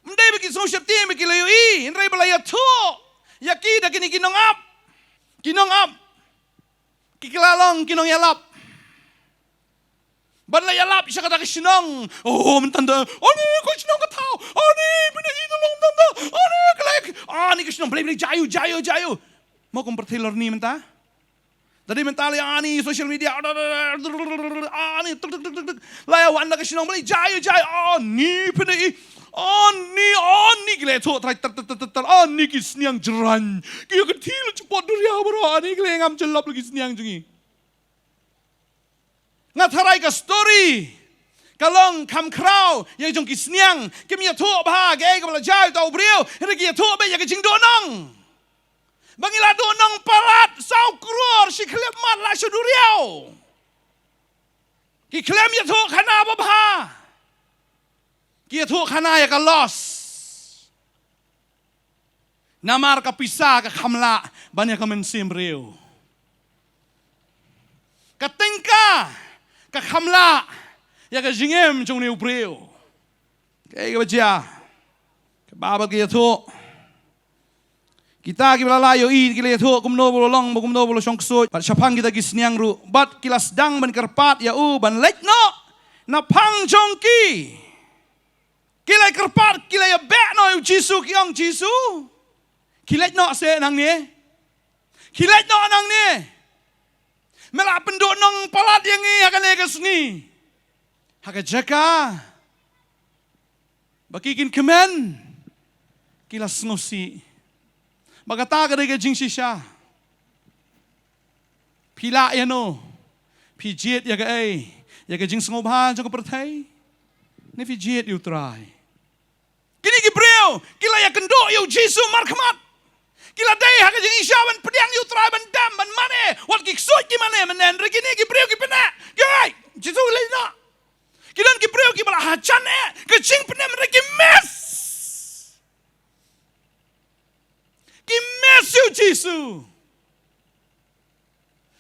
Ym dei ba ki sngew sheptieng ba ki la ïohi, hynrei ba la ïathuh ïa ki da kine ki nongap. Ki nongap, ki, ki la long ki nongïalap. Ban la ïalap sha kata ka shnong. Oh, mynta da, ani ka shnong ka thaw, ani pynda i da long mynta da, ani ka lek, ani ka shnong, balei, balei, jia ïa u, jia ïa u, jia ïa u. Mo kum pyrthei lor ni mynta. Da dei mynta lei, ani social media, ani tuk tuk tuk tuk tuk, la ïa wan da ka shnong, balei, jia ïa u, jia ïa u, ani pynda i, ani, ani ki la ïathuh trai, tar, tar, tar, tar, tar, ani ki sniang jraiñ, ki ïa kynthih la jubor duriaw baroh, ani ki la ïa ngam jyllop la ki sniang jong ngi. Nga tharai ka story ka long kham khraw ïa jong ki sniang. Kim ïathuh bha kaei kaba la jia ïa uta u briew, hynrei ki ïathuh beit ïa ka jingduhnong. Ba ngi la duhnong palat saw klur shi khyllipmat la sha duriaw. Ki khlem ïathuh khana babha. Ki ïathuh khana ïa ka loss. Namar ka pisa ka kham lah ban ïa ka mynsiem briew. Ka tyngka ka kham lah ïa ka jingim jong une u briew. Kaei kaba jia? Ka Baibl ka ïathuh, kita kiba la lah ïohi ki la ïathuh kumno ba u la long, ba kumno ba u la shong ksuid, bad shaphang kita ki sniang ruh, bad ki la sdang ban kyrpad ïa u ban leit noh na phang jong ki. Ki la kyrpad, ki la ïabeh noh ïa u Jisu, ki ong, Jisu, ki leit noh seh nangne. Ki leit noh nangne. Me la pynduhnong palat ïa ngi ha kane ka sngi, ha ka jaka ba ki kin kmen, ki la sngewsih. Ba kata ka dei ka jingshisha. Phi lah ïano? Phi jied ïa kaei? Ïa ka jingsngewbha jong ka pyrthei, ne phi jied ïa u Trai? Kine ki briew ki la ïakynduh ïa u Jisu markhmat. Ki la dei ha ka jingshisha ban pdiang ïa u Trai, ban dem, ban mane. Wat ki ksuid ki mane mynne, hynrei kine ki briew ki pynneh. Ki ong, Jisu leit noh. Ki don ki briew kiba la hajan eh ka jingpynim, hynrei ki miss. Ki miss ïa u Jisu.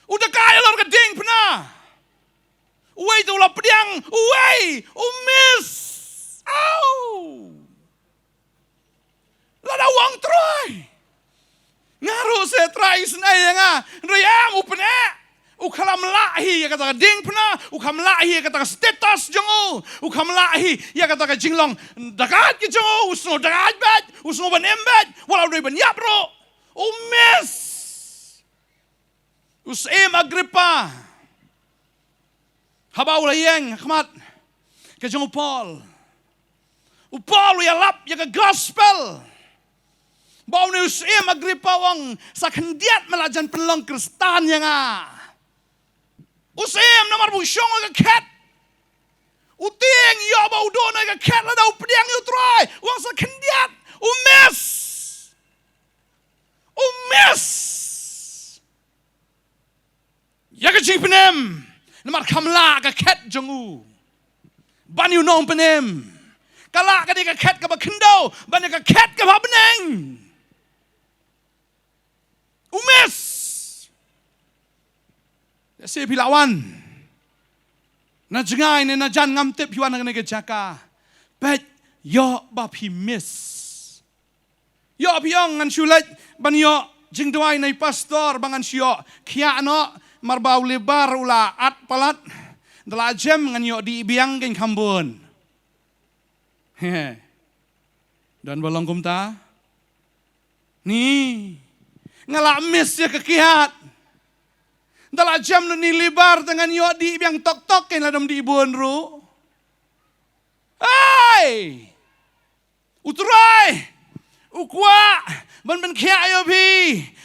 U da kai halor ka diengphna. Uwei te u la pdiang, uwei u miss. Au. Lada u ong, Trai, nga ruh seh Trai, isynei ïa nga. Hynrei em, u pynneh. U khlem lah hi ïa kata ka diengphna, u khlem lah hi ïa kata ka status jong u, u khlem lah hi ïa kata ka jinglong dakait ka jong u, u sngew dakait beit, u sngew ban im beit, wat la u dei ban ïap ruh. U miss. U Syiem Agrippa, haba u la ïeng ha khmat ka jong u Paul, u Paul u ïalap ïa ka gospel. Ba une u Syiem Agrippa u ong, sa khyndiat me la jan pynlong Khristan ïa nga. U Syiem, namar ba u shong ha ka khet. U tieng ïoh ba u duh noh ïa ka khet lada u pdiang ïa u Trai. U ong sa khyndiat. U miss. U miss ïa ka jingpynim. Namar kam lah ka khet jong u ban ïa u nongpynim. Ka lah kane ka khet kaba khyndew ban ïa ka khet kaba ha bneng. U miss. Lehse phi la wan na jngai ne na jan, ngam tip, phi wan na kane ka jaka. Peit, Ïoh ba phi miss. Ïoh phi ong ngan shu leit ban ïoh jingduwai na i pastor ba ngan shu ïoh khiah noh, mar ba u libar u la at palat. Da la jem ngan ïoh dih biang kein kham bun. He. Don ba long kumta? Ni. Nga la miss ïa ka kiad. Da la jem lut na i libar te ngan ïoh dih biang tok tok kein lada ym dih bun ruh. Hei! U Trai u kwah ban pynkhiah ïa phi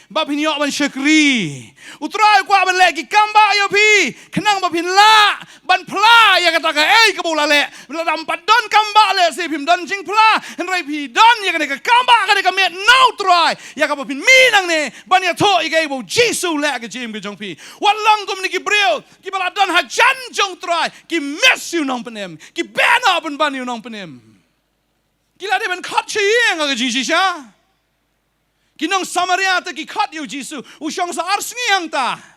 ba phin ïoh ban shakri. U Trai u kwah ban leh ki kam bah ïa phi khnang ba phin lah ban phla ïa kata kaei kaba u la leh. Lada ym pat don kam bah lehse phim don jingphla, hynrei phi don ïa kane ka kam bah, kane ka met na u Trai ïa kaba phin mih nangne ban ïathuh ïa kaei ba u Jisu u leh ha ka jingim ka jong phi. Wat long kum kine ki briew kiba la don hajan jong u Trai, ki miss ïa u nongpynim, ki beh noh pynban ïa u nongpynim. Ki la dei ban khot sha ïing ha ka jingshisha. Ki nong Samaria te ki khot ïa u Jisu, u shong sa ar sngi hangta.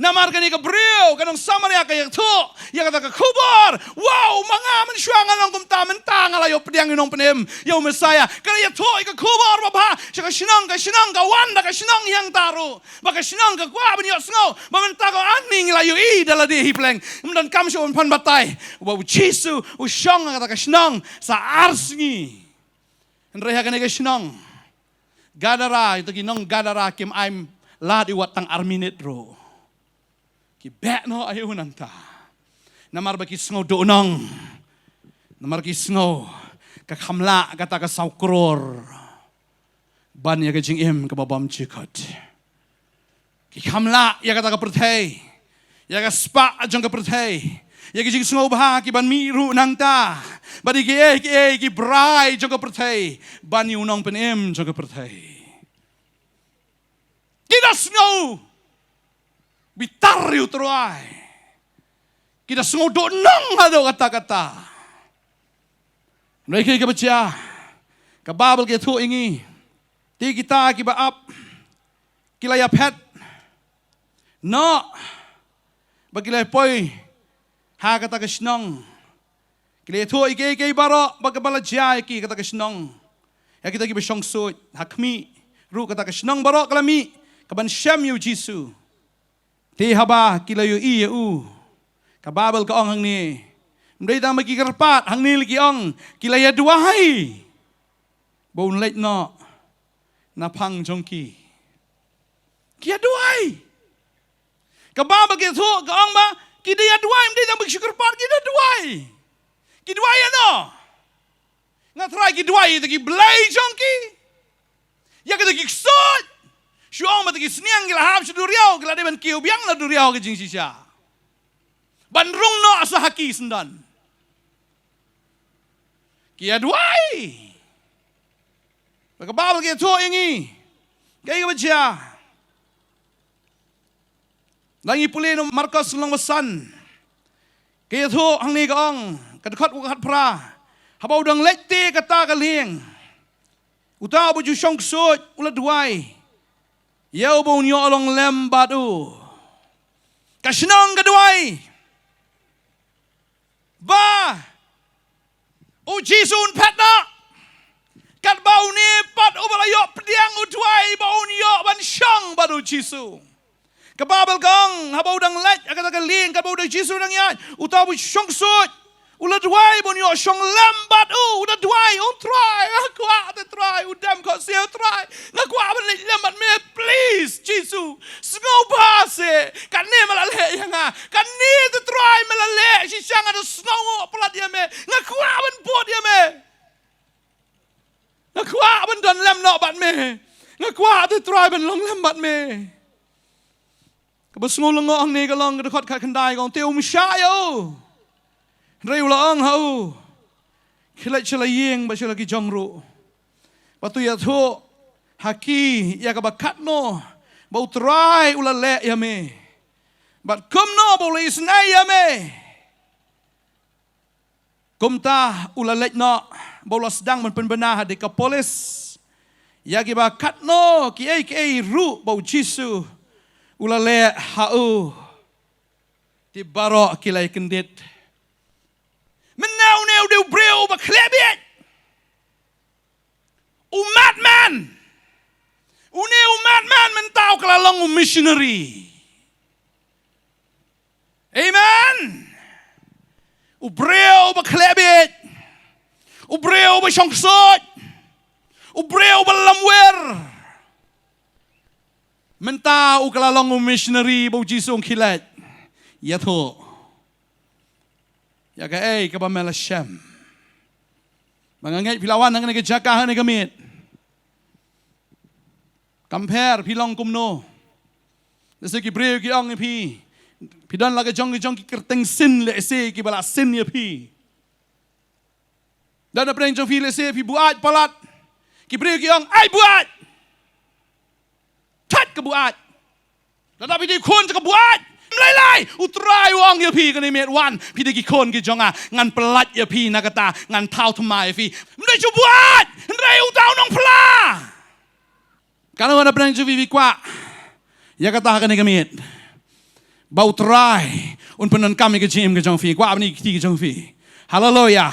Namar kane ka briew, ka nong Samaria ka ïathuh ïa kata ka khubor. Wow, ma nga mynshuwa nga long kumta, mynta nga la ïoh pdiang ïa u nongpynim, ïa u Messaïah. Ka la ïathuh ïa ka khubor babha sha ka shnong ka shnong, ka wan da ka shnong ïa hangta ruh. Ba ka shnong ka kwah ban ïohsngew ba mynta ka ani ngi la ïohi da lade hi pleng. Ym donkam shuh ban pan batai ba u Jisu u shong ha kata ka shnong sa ar sngi. Hynrei ha kane ka shnong Gadara, ïa ki nong Gadara kim ai lad ïa u wat tang ar minit ruh. Ki beh noh ïa u nangta. Namar ba ki sngew duhnong. Namar ki sngew ka kham lah kata ka saw klur ban ïa ka jingim kaba bymjukut. Ki kham lah ïa kata ka pyrthei, ïa ka spah jong ka pyrthei, ïa ki jingsngewbha ki ban mih ruh nangta, bad ïa kiei kiei ki brai jong ka pyrthei ban ïa u nongpynim jong ka pyrthei. Ki da sngew bitar ïa u Trai. Ki da sngew duhnong haduh katta katta. Hynrei kaei kaba jia, ka Baibl ka ïathuh ïa ngi, te kita kiba ap ki la ïaphet noh bad ki la poi ha kata ka shnong. Ki la ïathuh ïa kiei kiei baroh ba kaba la jia ïa ki ha kata ka shnong. Ïa kita kiba shong suit, ha khmih ruh kata ka shnong baroh ka la mih ka ban shem ïa u Jisu. Te haba ki la ïohi ïa u, ka Baibl ka ong hangne, ym dei tang ba ki kyrpad, hangne la ki ong, ki la ïaduwai ba un leit noh naphang jong ki. Ki ïaduwai. Ka Baibl ka ïathuh ka ong ba ki da ïaduwai, ym dei tang ba ki shu kyrpad, ki da duwai. Ki duwai ïa no? Nga Trai, ki duwai ïa kita ki blei jong ki, ïa kita ki ksuid. Shu ong ba kita ki sniang ki la hap sha duriaw, ki la dei ban kiew biang na duriaw ka jingshisha. Ban rung noh sa ha ki syndon. Ki ïaduwai. Ba ka Baibl ka ïathuh ïa ngi kaei kaba jia. Lada ngi pule na Markos lynnong ba san, ka ïathuh hangne ka ong, ka dkhot kaba khatphra, haba u dang leit te kata ka lieng, uta uba ju shong ksuid u la duwai ïa u ba un ïoh long lem bad u. Ka shnong ka duwai ba u Jisu un phet noh. Katba une pat uba la ïoh pdiang u duwai ba un ïoh ban shong bad u Jisu. Ka Baibl ka ong, haba u dang leit ha kata ka lieng, katba u dang, Jisu u dang ïaid, uta uba shong ksuid u la duwai ba un ïoh shong lem bad u. U la duwai, u Trai, nga kwah te Trai, u dem khohsiew Trai, nga kwah ban leit lem bad me, please Jisu. Sngewbha seh, kane me la leh ïa nga, kane te Trai me la leh shisha, nga da sngewnguh palat ïa me, nga kwah ban bud ïa me. Nga kwah ban don lem noh bad me. Nga kwah te Trai ban long lem bad me. Kaba sngewlyngngoh hangne ka long ka dkhot khatkhyndai ka ong, te um shah ïa u. Hynrei u la ong ha u, khie leit sha la ïing bad sha la ki jong ruh, bad to ïathuh ha ki ïa kaba katno ba u Trai u la leh ïa me bad kumno ba u la isynei ïa me. Kumta u la leit noh bad u la sdang ban pynbna ha Dekapolis ïa kiba katno kiei kiei ruh ba u Jisu u la leh ha u. Te baroh ki la ïakyndit. Mynne une u dei U briew uba khleh bieit. U madman. Une u madman mynta u ka la long u missionary. Amen. U briew uba khleh bieit. U briew uba shong ksuid. U briew uba lamwir. Mynta u ka la long u missionary ba u Jisu u khie leit. Ïathuh ïa kaei kaba me la shem. Ba nga ngeit phi la wan ha kane ka jaka ha kane ka miet. Kam pher phi long kumno. Lehse ki briew ki ong ïa phi, phi don la ka jong ki jong ki kyrteng sin, lehse kiba la sin ïa phi. Don na pdeng jong phi, lehse phi buaid palat. Ki briew ki ong, ai buaid. Thait ka buaid. Lada phi dei khun jong ka buaid, ym lei lei. U Trai u ong ïa phi kane miet, wan, phi dei ki khun ki jong nga, ngan pyllait ïa phi na kata, ngan thaw thymmai ïa phi. Ym dei shu buaid, hynrei uta u nongphla. Katno na pdeng jong phi phi kwah ïa kata ha kane ka miet, ba U Trai un pyndonkam ïa ka jingim ka jong phi, kwah ban ïa ki kti ka jong phi. Haleluya.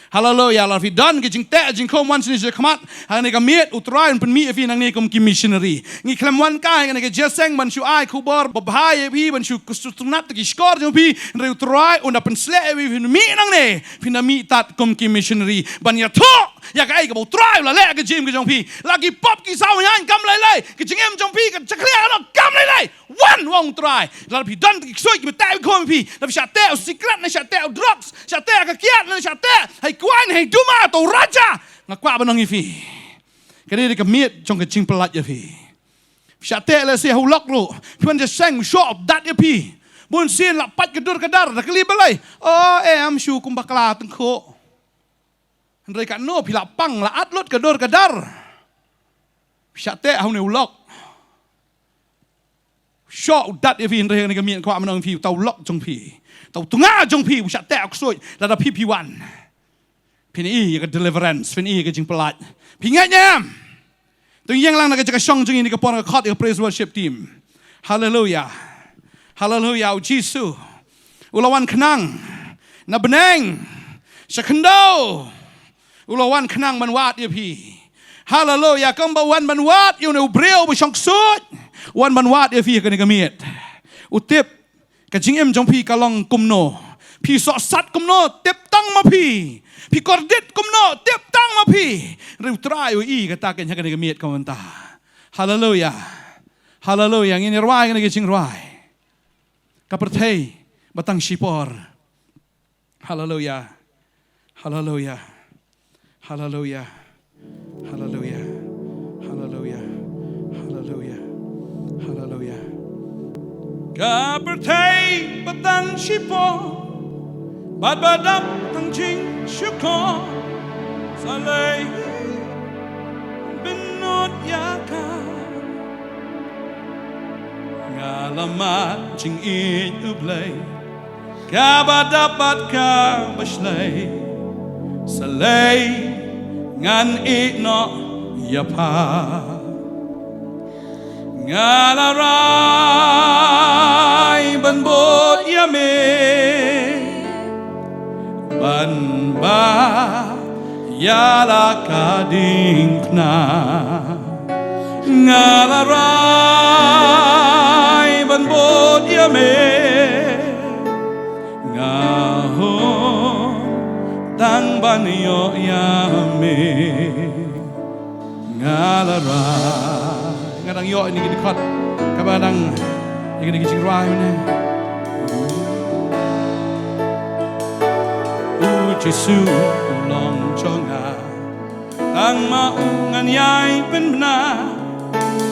Haleluya. Lada phi don ka jingteh jingkhum, wan shane sha khmat ha kane ka miet, U Trai un pynmih ïa phi nangne kum ki missionary. Ngi khlem wan kai ha kane ka jingïaseng ban shu ai khubor babha ïa phi, ban shu kyntu tyngad ïa ki shkor jong phi, hynrei U Trai un da pynsleh ïa phi, phin mih nangne, phin da mih tad kum ki missionary ban ïathuh ïa kaei kaba U Trai u la leh ha ka jingim ka jong phi. La ki pop ki saw ïaid kam lei lei, ka jingim jong phi ka jakhlia noh kam lei lei. Wan, wan U Trai. Lada phi don ki ksuid kiba teh khum ïa phi, lada phi shah teh u sikret ne shah teh u drugs, shah teh ka kiad ne shah teh ha i kwai ne ha i duma, to Raja, nga kwah ban ong ïa phi, ka dei ka miet jong ka jingpyllait ïa phi. Phi shah teh lehse ha u lok ruh, phi wan ïaseng, u shoh u dat ïa phi. Bun sien la pait ka dur ka dar, da kylli balei? O em, shu kum bakla tyngkhuh. Hynrei katno phi la pang, la at lut ka dur ka dar. Phi shah teh ha une u lok. Shoh u dat ïa phi, hynrei ha kane ka miet kwah ban ong ïa phi, uta u lok jong phi, uta u tnga jong phi, u shah teh u ksuid, lada phi phi wan, phin ïohi ïa ka deliverance, phin ïohi ïa ka jingpyllait. Phi ngeit ne em? To ïeng lang na ka jaka shong jong ngi, na ka por nga khot ïa ka praise worship team. Haleluya. Haleluya. U Jisu u la wan khnang na bneng sha khyndew. U la wan khnang ban wad ïa phi. Haleluya. Kumba u wan ban wad ïa une u briew ba shong ksuid, u wan ban wad ïa phi ha kane ka miet. U tip ka jingim jong phi ka long kumno. Phi sohsat kumno, tip tang ma phi. Phi kordit kumno, tip tang ma phi. Hynrei U Trai u ïohi kata kein ha kane ka miet ka mynta. Haleluya. Haleluya. Ngin ïa rwai kane ka jingrwai, Ka Pyrthei Ba Tang Shipor. Haleluya. Haleluya. Haleluya. Haleluya. Haleluya. Haleluya. Haleluya. Ka pyrthei ba tang shipor bad ba dap tang jingshukor, sa lei bynnud ïa ka. Nga la mad jingïeit U Blei, kaba dap bad kaba shlei, sa lei ngan ïeh noh ïa pha. Nga la rai ban bud ïa me, ban bah ïa la ka diengphna. Nga la rai ban bud ïa me, nga hun tang ban ïoh ïa me. Nga la rai. Nga dang ïoh ïa kine ki dkhot kaba dang ïa kine ki jingrwai mynne. U Jisu u long jong nga, tang ma u ngan ïai pynbna.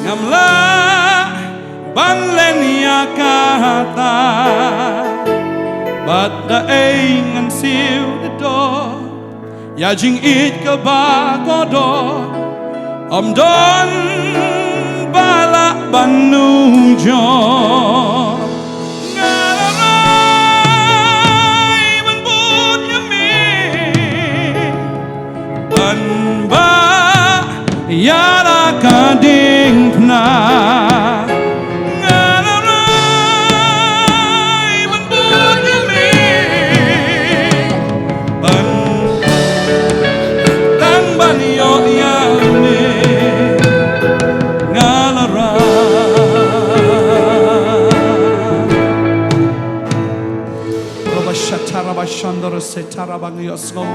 Ngam lah ban len ïa kata, bad da ei ngan siew da dor ïa jingïeit kaba kordor. Ym don ba lah ban nujor. Nga la rai ban bud ïa me, ban bah ïa la ka diengphna. Nga la rai ban bud ïa me, ban Setara ba ngi ïohsngew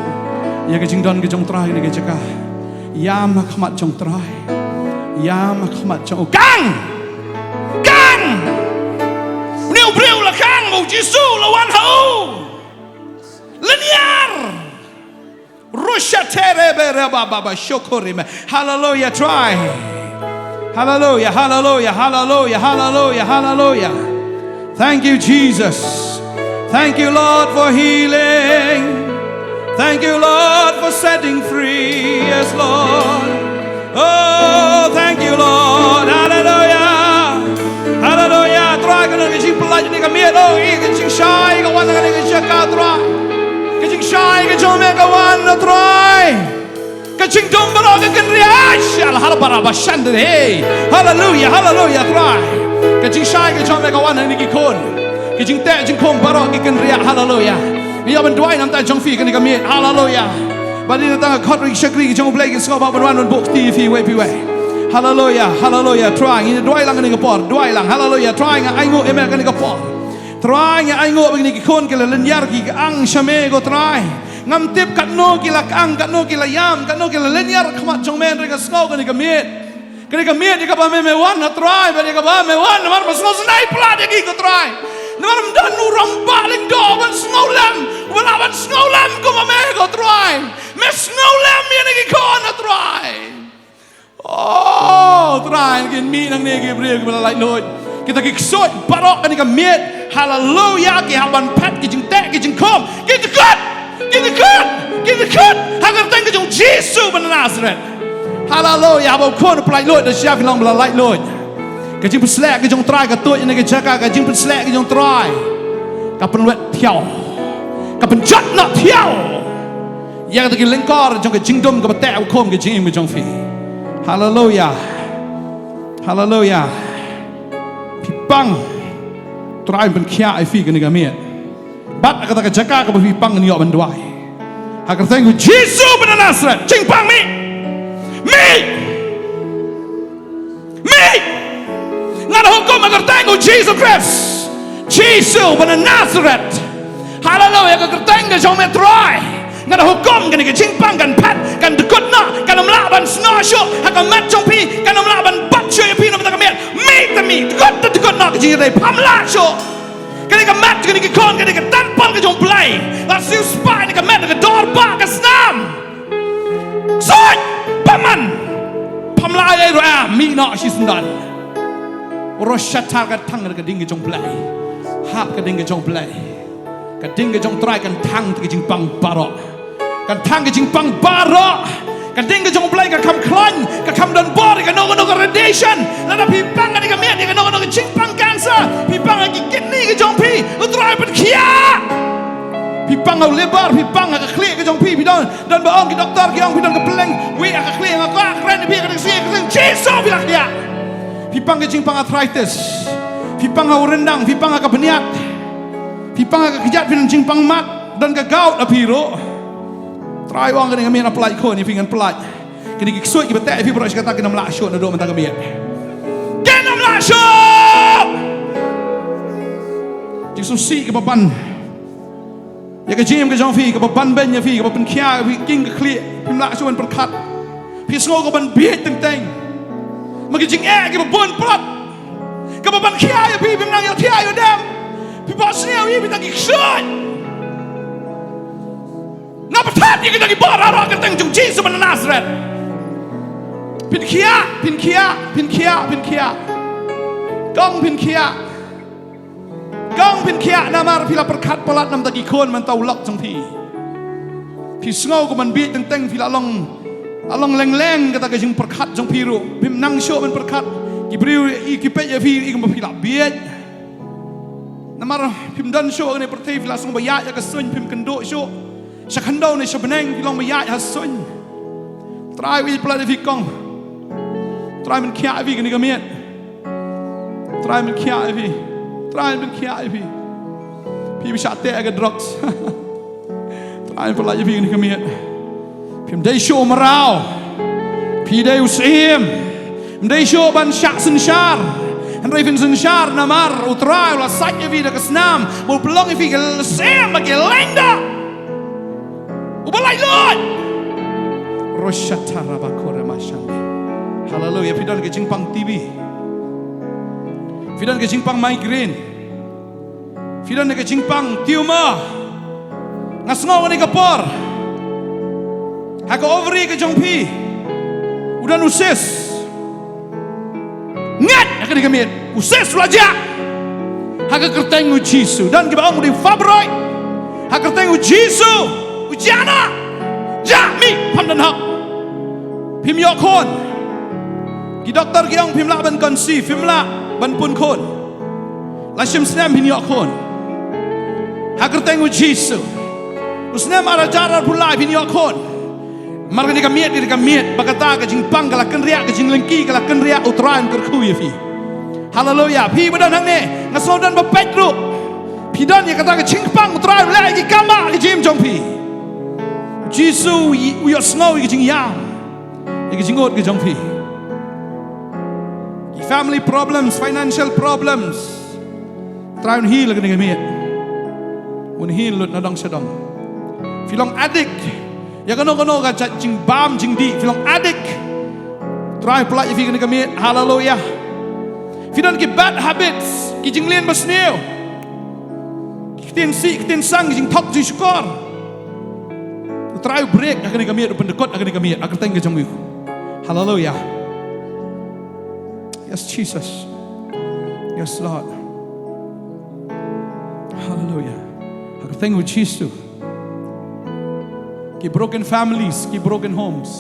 ïa ka jingdon ka jong Trai ha kane ka jaka. Ïam ha khmat jong Trai. Ïam ha khmat jong u. Kang! Kang! Une u briew la kang, ma u Jisu la wan ha u. Lynñiar. Rusha tere bere ba ba ba shokori me. Hallelujah, Trai. Hallelujah, hallelujah, hallelujah, hallelujah, hallelujah. Thank you, Jesus. Thank you, Lord, for healing. Thank you, Lord, for setting free. Yes, Lord. Oh, thank you, Lord. Hallelujah. Hallelujah. Trai, ka don ka jingpyllait na ka miet, oh, ka jingshai ka wan na ka jaka, Trai. Ka jingshai ka jong me ka wan, oh Trai. Ka jingdum baroh ka kynriah. Shal hal bara ba shan de, hey. Hallelujah, hallelujah, Trai. Ka jingshai ka jong me ka wan na ki khun. Ka jingteh jingkhum baroh ki kynriah. Hallelujah. Ngi ïa ban duwai na ka bynta jong phi kane ka miet. Hallelujah. Ba dei na ka bynta ka khot ri shakri ka jong U Blei, ki sngewbha ban wan ban buh kti ïa phi iwei pa iwei. Hallelujah, hallelujah, Trai. Ngi duwai lang kane ka por, duwai lang. Hallelujah, Trai, nga ainguh ïa me kane ka por. Trai, nga ainguh ba kine ki khun ki la lynñiar, ki kang sha me, ko Trai. Ngam tip katno ki la kang, katno ki la ïam, katno ki la lynñiar ha khmat jong me, hynrei nga sngew kane ka miet. Kane ka miet ïa kaba me, me wan, ha Trai, bad ïa kaba me wan namar ba sngewsynei palat ïa ki, ko Trai. Namar ym don u rangbah lyngdoh ban sngewlem, uba lah ban sngewlem kum ma me, ko Trai. Me sngewlem ïa kine ki khun, ha Trai. Oh, Trai, ngin mih nangne ki briew kiba la laitluid. Kita ki ksuid baroh kane ka miet. Haleluya, ki hap ban phet, ki jingteh, ki jingkhum. Ki dkut, ki dkut, ki dkut. Ha ka kyrteng ka jong U Jisu ba na Nasaret. Haleluya, haba u khun u pyllaitluid, da shia phi long ba la laitluid. Ka jingpynshlur ka jong U Trai ka tuid na ka jaka, ka jingpynshlur ka jong U Trai ka pynwet thiaw, ka pynjot noh thiaw ïa kata ki lyngkor jong ka jingdum kaba teh u khum ka jingim ka jong phi. Haleluya. Haleluya. Phi pang, U Trai un pynkhiah ïa phi kane ka miet. Bad ha kata ka jaka kaba phi pang ngan ïoh ban duwai. Ha ka kyrteng U Jisu ba na Nasaret, jingpang mih. Mih. Mih! Nga da hukum ha ka kyrteng U Jisu Khrist, Jisu ba na Nasaret. Haleluya, ha ka kyrteng ka jong me Trai. Nga da hukum kane ka jingpang kan phet, kan dkut noh, kan ym lah ban snoh shuh ha ka met jong phi, kan ym lah ban bat shuh ïa phi na ka bynta ka miet. Mih te mih, dkut te dkut noh ka jingïadei, pham lah shuh. Kane ka met, kane ka khun, kane ka templ ka jong U Blei. La siew spah ïa ka met, ka dor bah ka snam. Ksuid! Pham man! Pham lah ei ei ruh em, mih noh shisyndon. Rosh Hashanah ka thang ka ding ka jong U Blei. Hap ka ding ka jong U Blei. Ka ding ka jong U Trai kan thang ïa ka jingpang baroh. Kan thang ïa ka jingpang baroh. Ka ding ka jong U Blei ka kham khlaiñ, ka kham don bor ïa kano kano ka radiation. Lada phi pang kane ka miet ïa kano kano ka jingpang cancer, phi pang ha ki kidney ka jong phi, U Trai un pynkhiah. Phi pang ha u liver, phi pang ha ka khlieh ka jong phi, phi don Don ba ong ki doktor ki ong phi don ka pylleng wieh ha ka khlieh, nga kwah kren ïa phi ha ka kyrteng Jisu phi la khiah. Phi pang ka jingpang arthritis. Phi pang ha u ryndang, phi pang ha ka bniat. Phi pang ha ka kjat, phi don jingpang mat, don ka gout ha phi ruh. Trai u ong kane ka miet ngan pyllait khun ïa phi, ngan pyllait. Kine ki ksuid kiba teh ïa phi baroh shi katta kin ym lah shuh naduh mynta ka miet. Kin ym lah shuh. Jingsngewsih kaba ban ïa ka jingim ka jong phi, kaba ban beiñ ïa phi, kaba pynkhiah ïa phi, king ka khlieh, phim lah shuh ban pyrkhat. Phi sngew ka ban bieit teng teng. Ma ki jingeh kiba bun palat, kaba ban khiah ïa phi, phim nang ïoh thiah ïoh dem. Phi bah sniew ïa phi tang ki ksuid. Nga pyrkhat ïa kita ki bor baroh ha ka kyrteng jong U Jisu ba na Nasaret. Phin khiah, phin khiah, phin khiah, phin khiah. Kong phin khiah. Kong phin khiah namar phi la pyrkhat palat namar ki khun mynta u lok jong phi. Phi sngew ka ban bieit teng teng, phi la long, la long leng leng kata ka jingpyrkhat jong phi ruh. Phim nang shuh ban pyrkhat. Ki briew i ki peit ïa phi i kumba phi la bieit. Namar phim don shuh kane pyrthei, phi la sngew ba ïaid ïa ka suiñ, phim kynduh shuh. Sha khyndew ne sha bneng phi long ba ïaid ha suiñ. Trai u ïeit palat ïa phi kong. Trai un pynkhiah ïa phi kane ka miet. Trai un pynkhiah ïa phi. Trai un pynkhiah ïa phi. Phi ba shah teh ïa ka drugs. Trai un pyllait ïa phi kane ka miet. Phim dei shuh u mraw. Phi dei u syiem. Phim dei shuh ban shah synshar. Hynrei phin synshar namar U Trai u la sait ïa phi da ka snam. Ba u pynlong ïa phi ka syiem ba ki lyngdoh. Lord. Roshatarabakore mashande. Hallelujah. Phi don ka jingpang T B. Phi don ka jingpang migraine. Phi don ka jingpang tumor. Nga sngew kane ka por ha ka ovary ka jong phi u don u cyst. Ngat ha kane ka miet u cyst u la jah. Ha ka kyrteng u Jisu. Don kiba ong u dei fibroid. Ha ka kyrteng u Jisu u jah noh. Jah mih pham don hok. Phim ïoh khun. Ki doktor ki ong phim lah ban conceive, phim lah ban pun khun. La shim snem phin ïoh khun. Ha kyrteng u Jisu. U snem ar hajar arphew lai phin ïoh khun. Namar kane ka miet, kane ka miet ba kata ka jingpang ka la kynriah, ka jinglyngkhi ka la kynriah, U Trai un kyrkhu ïa phi. Haleluya. Phi ba don hangne, nga sngew don ba peit ruh. Phi don ïa kata ka jingpang, U Trai un leh ïa ki kam ba ka jingim jong phi. Jisu u ïohsngew ïa ka jingïam, ïa ka jingud ka jong phi. Ki family problems, financial problems. Trai un heal kane ka miet. Un heal lut na dong sha dong. Phi long addict ïa kano kano ka jait jingbam jingdih, phi long addict. Trai pynlait ïa phi kane ka miet. Haleluya. Phi don ki bad habits, ki jingleh ba sniew, ki ktien sih, ki ktien sang, ki jingthok jingshukor. U Trai u break ha kane ka miet, u pyndykut ha kane ka miet, ha ka kyrteng ka jong u. Haleluya. Yes, Jesus. Yes, Lord. Haleluya. Ha ka kyrteng u Jisu. Ki broken families, ki broken homes.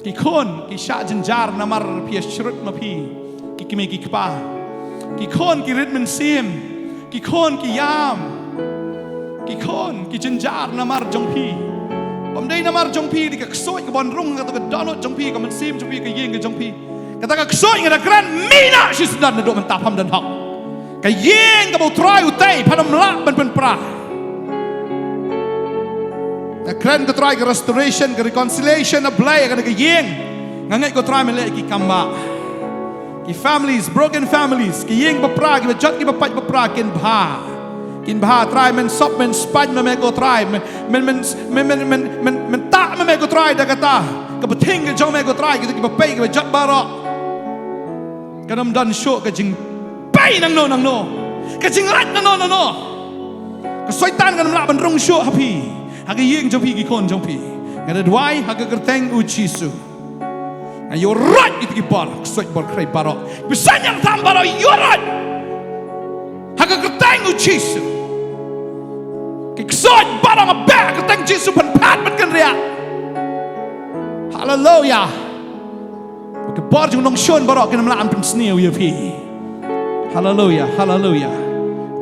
Ki khun ki shah jynjar namar phi ïa shrut ma phi ki kmie ki kpa. Ki khun ki rit mynsiem. Ki khun ki ïam. Ki khun ki jynjar namar jong phi. Bym dei namar jong phi, dei ka ksuid kaba wan rung ha kata ka dohnud jong phi, ka mynsiem jong phi, ka ïing ka jong phi. Kata ka ksuid nga da kren, mih noh shisyndon naduh mynta pham don hok. Ka ïing kaba U Trai u tei, phan ym lah ban pynpra. Nga kren ko Trai ka restoration, ka reconciliation, A Blei, ha kane ka ïing. Nga ngeit ko Trai men leh ki kam ba. Ki families, broken families, ki ïing ba pra, kiba jot kiba pait ba pra, kin bha. Kin bha Trai, men sop men spait ma me ko Trai, men, men, men tah ma me ko Trai da kata ka bthing ka jong me ko Trai, kita kiba pei kiba jot baroh. Kan ym don shuh ka jingpei nangno nangno, ka jinglait nangno nangno. Ka Soitan kan ym lah ban rung shuh ha phi, ha ka ïing jong phi, ki khun jong phi. Nga da duwai ha ka kyrteng u Jisu. Nga ïoh roit ïa ki bor, ksuid bor khrei baroh. Pisa nyang tham baroh ïoh roit ha ka kyrteng u Jisu. Ki ksuid baroh nga beh ha ka kyrteng Jisu, pynphat, pynkynriah. Haleluya. Ki bor jong nongshun baroh kin ym lah ban pynsniew ïa phi. Haleluya, haleluya.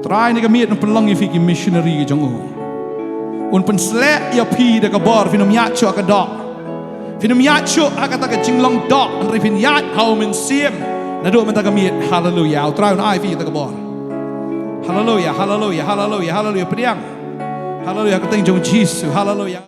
Trai ne ka miet un pynlong ïa phi ki missionary ki jong u. Un pynsleh ïa phi da ka bor, phin ym ïaid shuh ha ka doh. Phin ym ïaid shuh ha kata ka jinglong doh, hynrei phin ïaid ha u Mynsiem. Naduh mynta ka miet, haleluya. U Trai un ai phi kata ka bor. Haleluya, haleluya, haleluya, haleluya. Pdiang. Haleluya, ka kyrteng jong u Jisu. Haleluya.